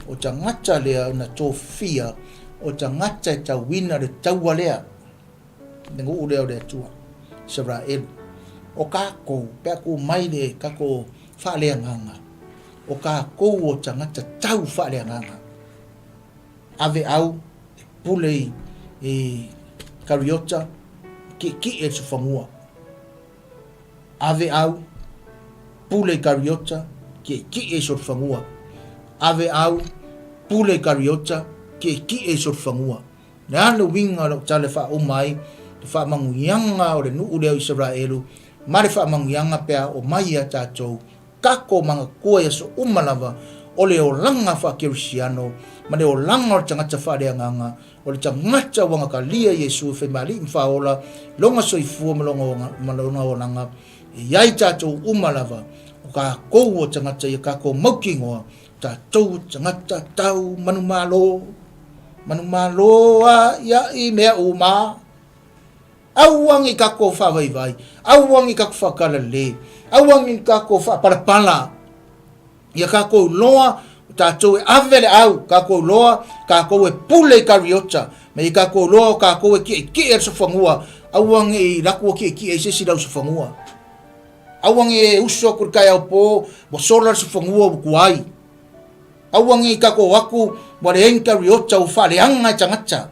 o tagata lea na tofia, o tagata e tauina le taua lea, le nuu lea o le Atua, Isaraelu. O kākou, pe a tu mai le tatou faaleagaga, O kākou o tagata tau faaleagaga. Ave au e pule i, i Kariota, kiʻikiʻi e le sofanua. Ave au, pule i Kariota, kiʻikiʻi e solofanua. Ave au, pule i Kariota, kiʻikiʻi e solofanua. Le a le uiga o lau tala e faauma ai le faamanuiaga o le nuu lea o Isaraelu ma le faamanuiaga pe a oo mai ia tatou Kako manatua i aso uma lava o le olaga faa-Kerisiano ma le olaga o le tagata faaleagaga, o le tagata ua gatalia Iesu e faimaali'i ma faaola lona soifua ma lona olaga, e i ai tatou uma lava, o tatou o tagata ia tatou mautinoa, tatou o tagata tau manumalo, manumalo a ia i mea uma. Aua ne i tatou faavaivai, aua ne i tatou faakalalē, aua ne i tatou faapalapala. Ia tatou iloa, o tatou e ave le au, tatou iloa, tatou e pule i Kariota, ma ia tatou iloa o tatou e tietie i le sofanua, aua ne i latou tietie i se isi lausofanua. Aua ne i e uso atu i le taeao po, ua sola le sofanua ua tuai. Aua ne i tatou atu, ua leai ni Kariota ua faaleaga e tagata.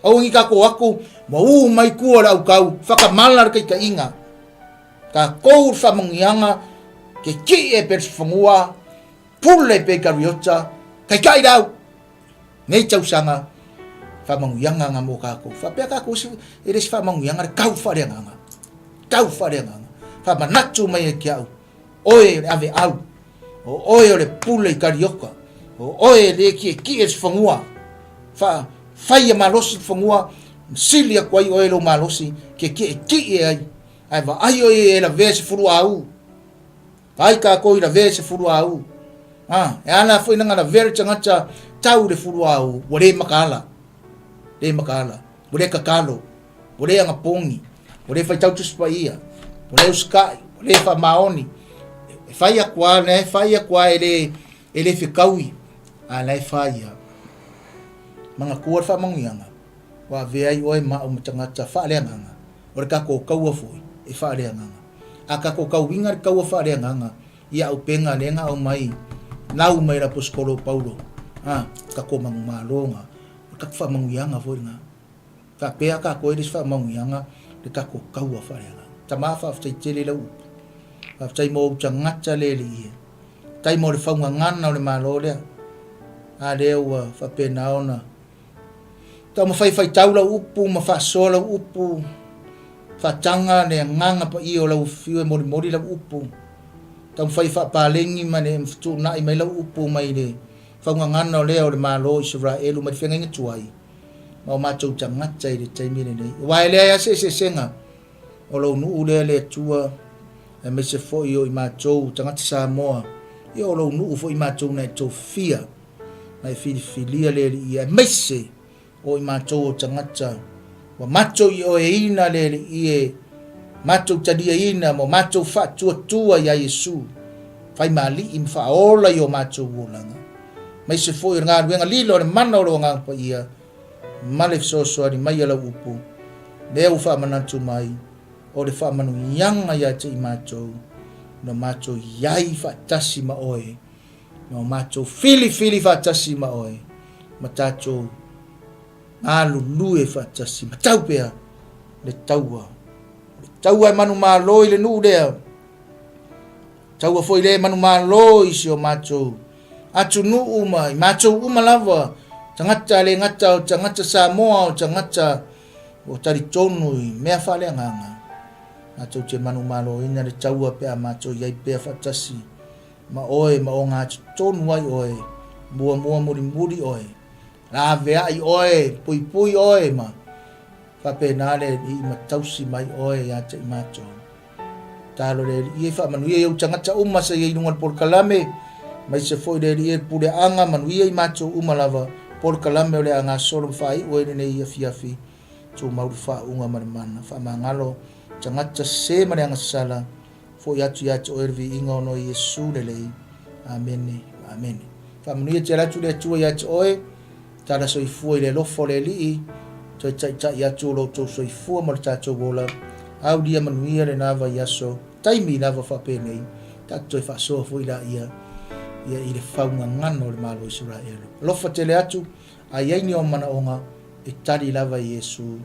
Aua ni tatou aku ma ū mai tua le aukau, whakamala le kaitaiga. Tatou le whamanuiaga, ke ki e pe whangua, pule pe kariota, kaikai lau. Nei tausaga, whamanuiaga nga mō kākou. Whapea kākou e le se whamanuiaga le kau whareanganga. Kau whareanganga. Whamanatu mai e ki au, oe le ave au, O oe o le pule i Karioka. O oe e le kiekie se fanua. Fa, fai e malosi le fanua, sili aku ai oe lou malosi, ke kiekie ai. Ae vaai oe e lavea se fulu au. Vaai kākou i lavea se fulu au. Ah, e ala foi nanga lavea le tagata tau le fulu au, ua le makaala. Le makaala. Ua le kakalo. Ua le agapogi, ua le faitau Tusi Paia, ua le usikai, ua le faamaoni. E fai aku lava, la e fai aku lava e le, e le fekaui, a la e fai lava. Manatua le faamanuiaga, ua avea ai oe ma au ma tagata faaleagaga, o le tatou kaua foi e faaleagaga. A tatou tauiga le kaua faaleagaga, ia auupega lea na aumai Lau mai le Aposetolo o Paulo, a, tatou manumalo ga, o le tatou faamanuiaga foi lena. Faapea tatou e le isi faamanuiaga le tatou taua faaleagaga. Tama faafetai tele i lau upu. Faafetai mo ou tagata le alii e. Faafetai mo le faugagana o le Malo lea. A lea ua faapena ona taumafai e faitau lau upu ma faasoa lau upu, faataga le agaga paia o lau afio e molimoli lau upu, taumafai e faapaleni ma le fetuunai mai lau upu mai le faugagana o lea o le Malo o Isaraelu mai le feagaiga tuai ma o matou tagata i le taimi lenei. Aua e leai lava se eseesega o lou nuu lea le Atua, aemaise foi o i matou tagata Samoa, ia o lou nuu foi matou na e tofia, na e filifilia le Alii, aemaise o i matou o tagata ua matou ioeina le Alii e matou taliaina ma matou faatuatua ia Iesu, fai ma Alii ma faaola i o matou olaga. Aemaise foi o le galuega lilo a le mana o lou Agaga Paia, ma le fesoasoani mai a lau upu, lea ua faamanatu mai, o le faamanuiaga ia te i matou, na matou i ai faatasi ma oe, na o matou filifili faatasi ma oe, ma tatou galulue faatasi, ma tau pea le taua. O le taua e manumalo i le nuu lea, Taua foi le manumalo i si o matou atunuu ma i matou uma lava, tagata le gata o tagata Samoa o tagata ua talitonu i mea faaleagaga. Matou te manumaloina le taua pe a matou i ai pea faatasi ma oe ma ogatotonu ai oe, muamua mulimuli oe, laveai oe, puipui oe ma faapena le Alii ma tausi mai oe ia te i matou. Talo le Alii e faamanuia i ou tagata uma sa i ai i luga o le polokalame, aemaise foi le Alii e puleaga manuia i matou uma lava, polokalame o le a gasolo ma faaiu ai lenei afiafi, tumau le faauuga ma le mana. Faamagalo tagata sese ma le agasala, foi atu ia te oe le viiga ona o Iesu lelei. Amene, amene. Faamanuia tele atu le Atua ia te oe, Tala soifua i le alofa o le Alii, toe taitai atu o lo outou soifua ma lo tatou ola, aulia manuia lena vaiaso, taimi lava faapenei, tatou toe faasoa foi laia ia i le faugagana o le Malo o Isaraelu. Alofa tele atu, a i ai ni ou manaoga, e tali lava e Iesu.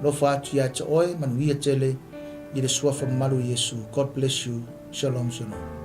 Alofa atu ia te oe, manuia tele i le Suafa mamalu o Iesu. God bless you. Shalom, shalom.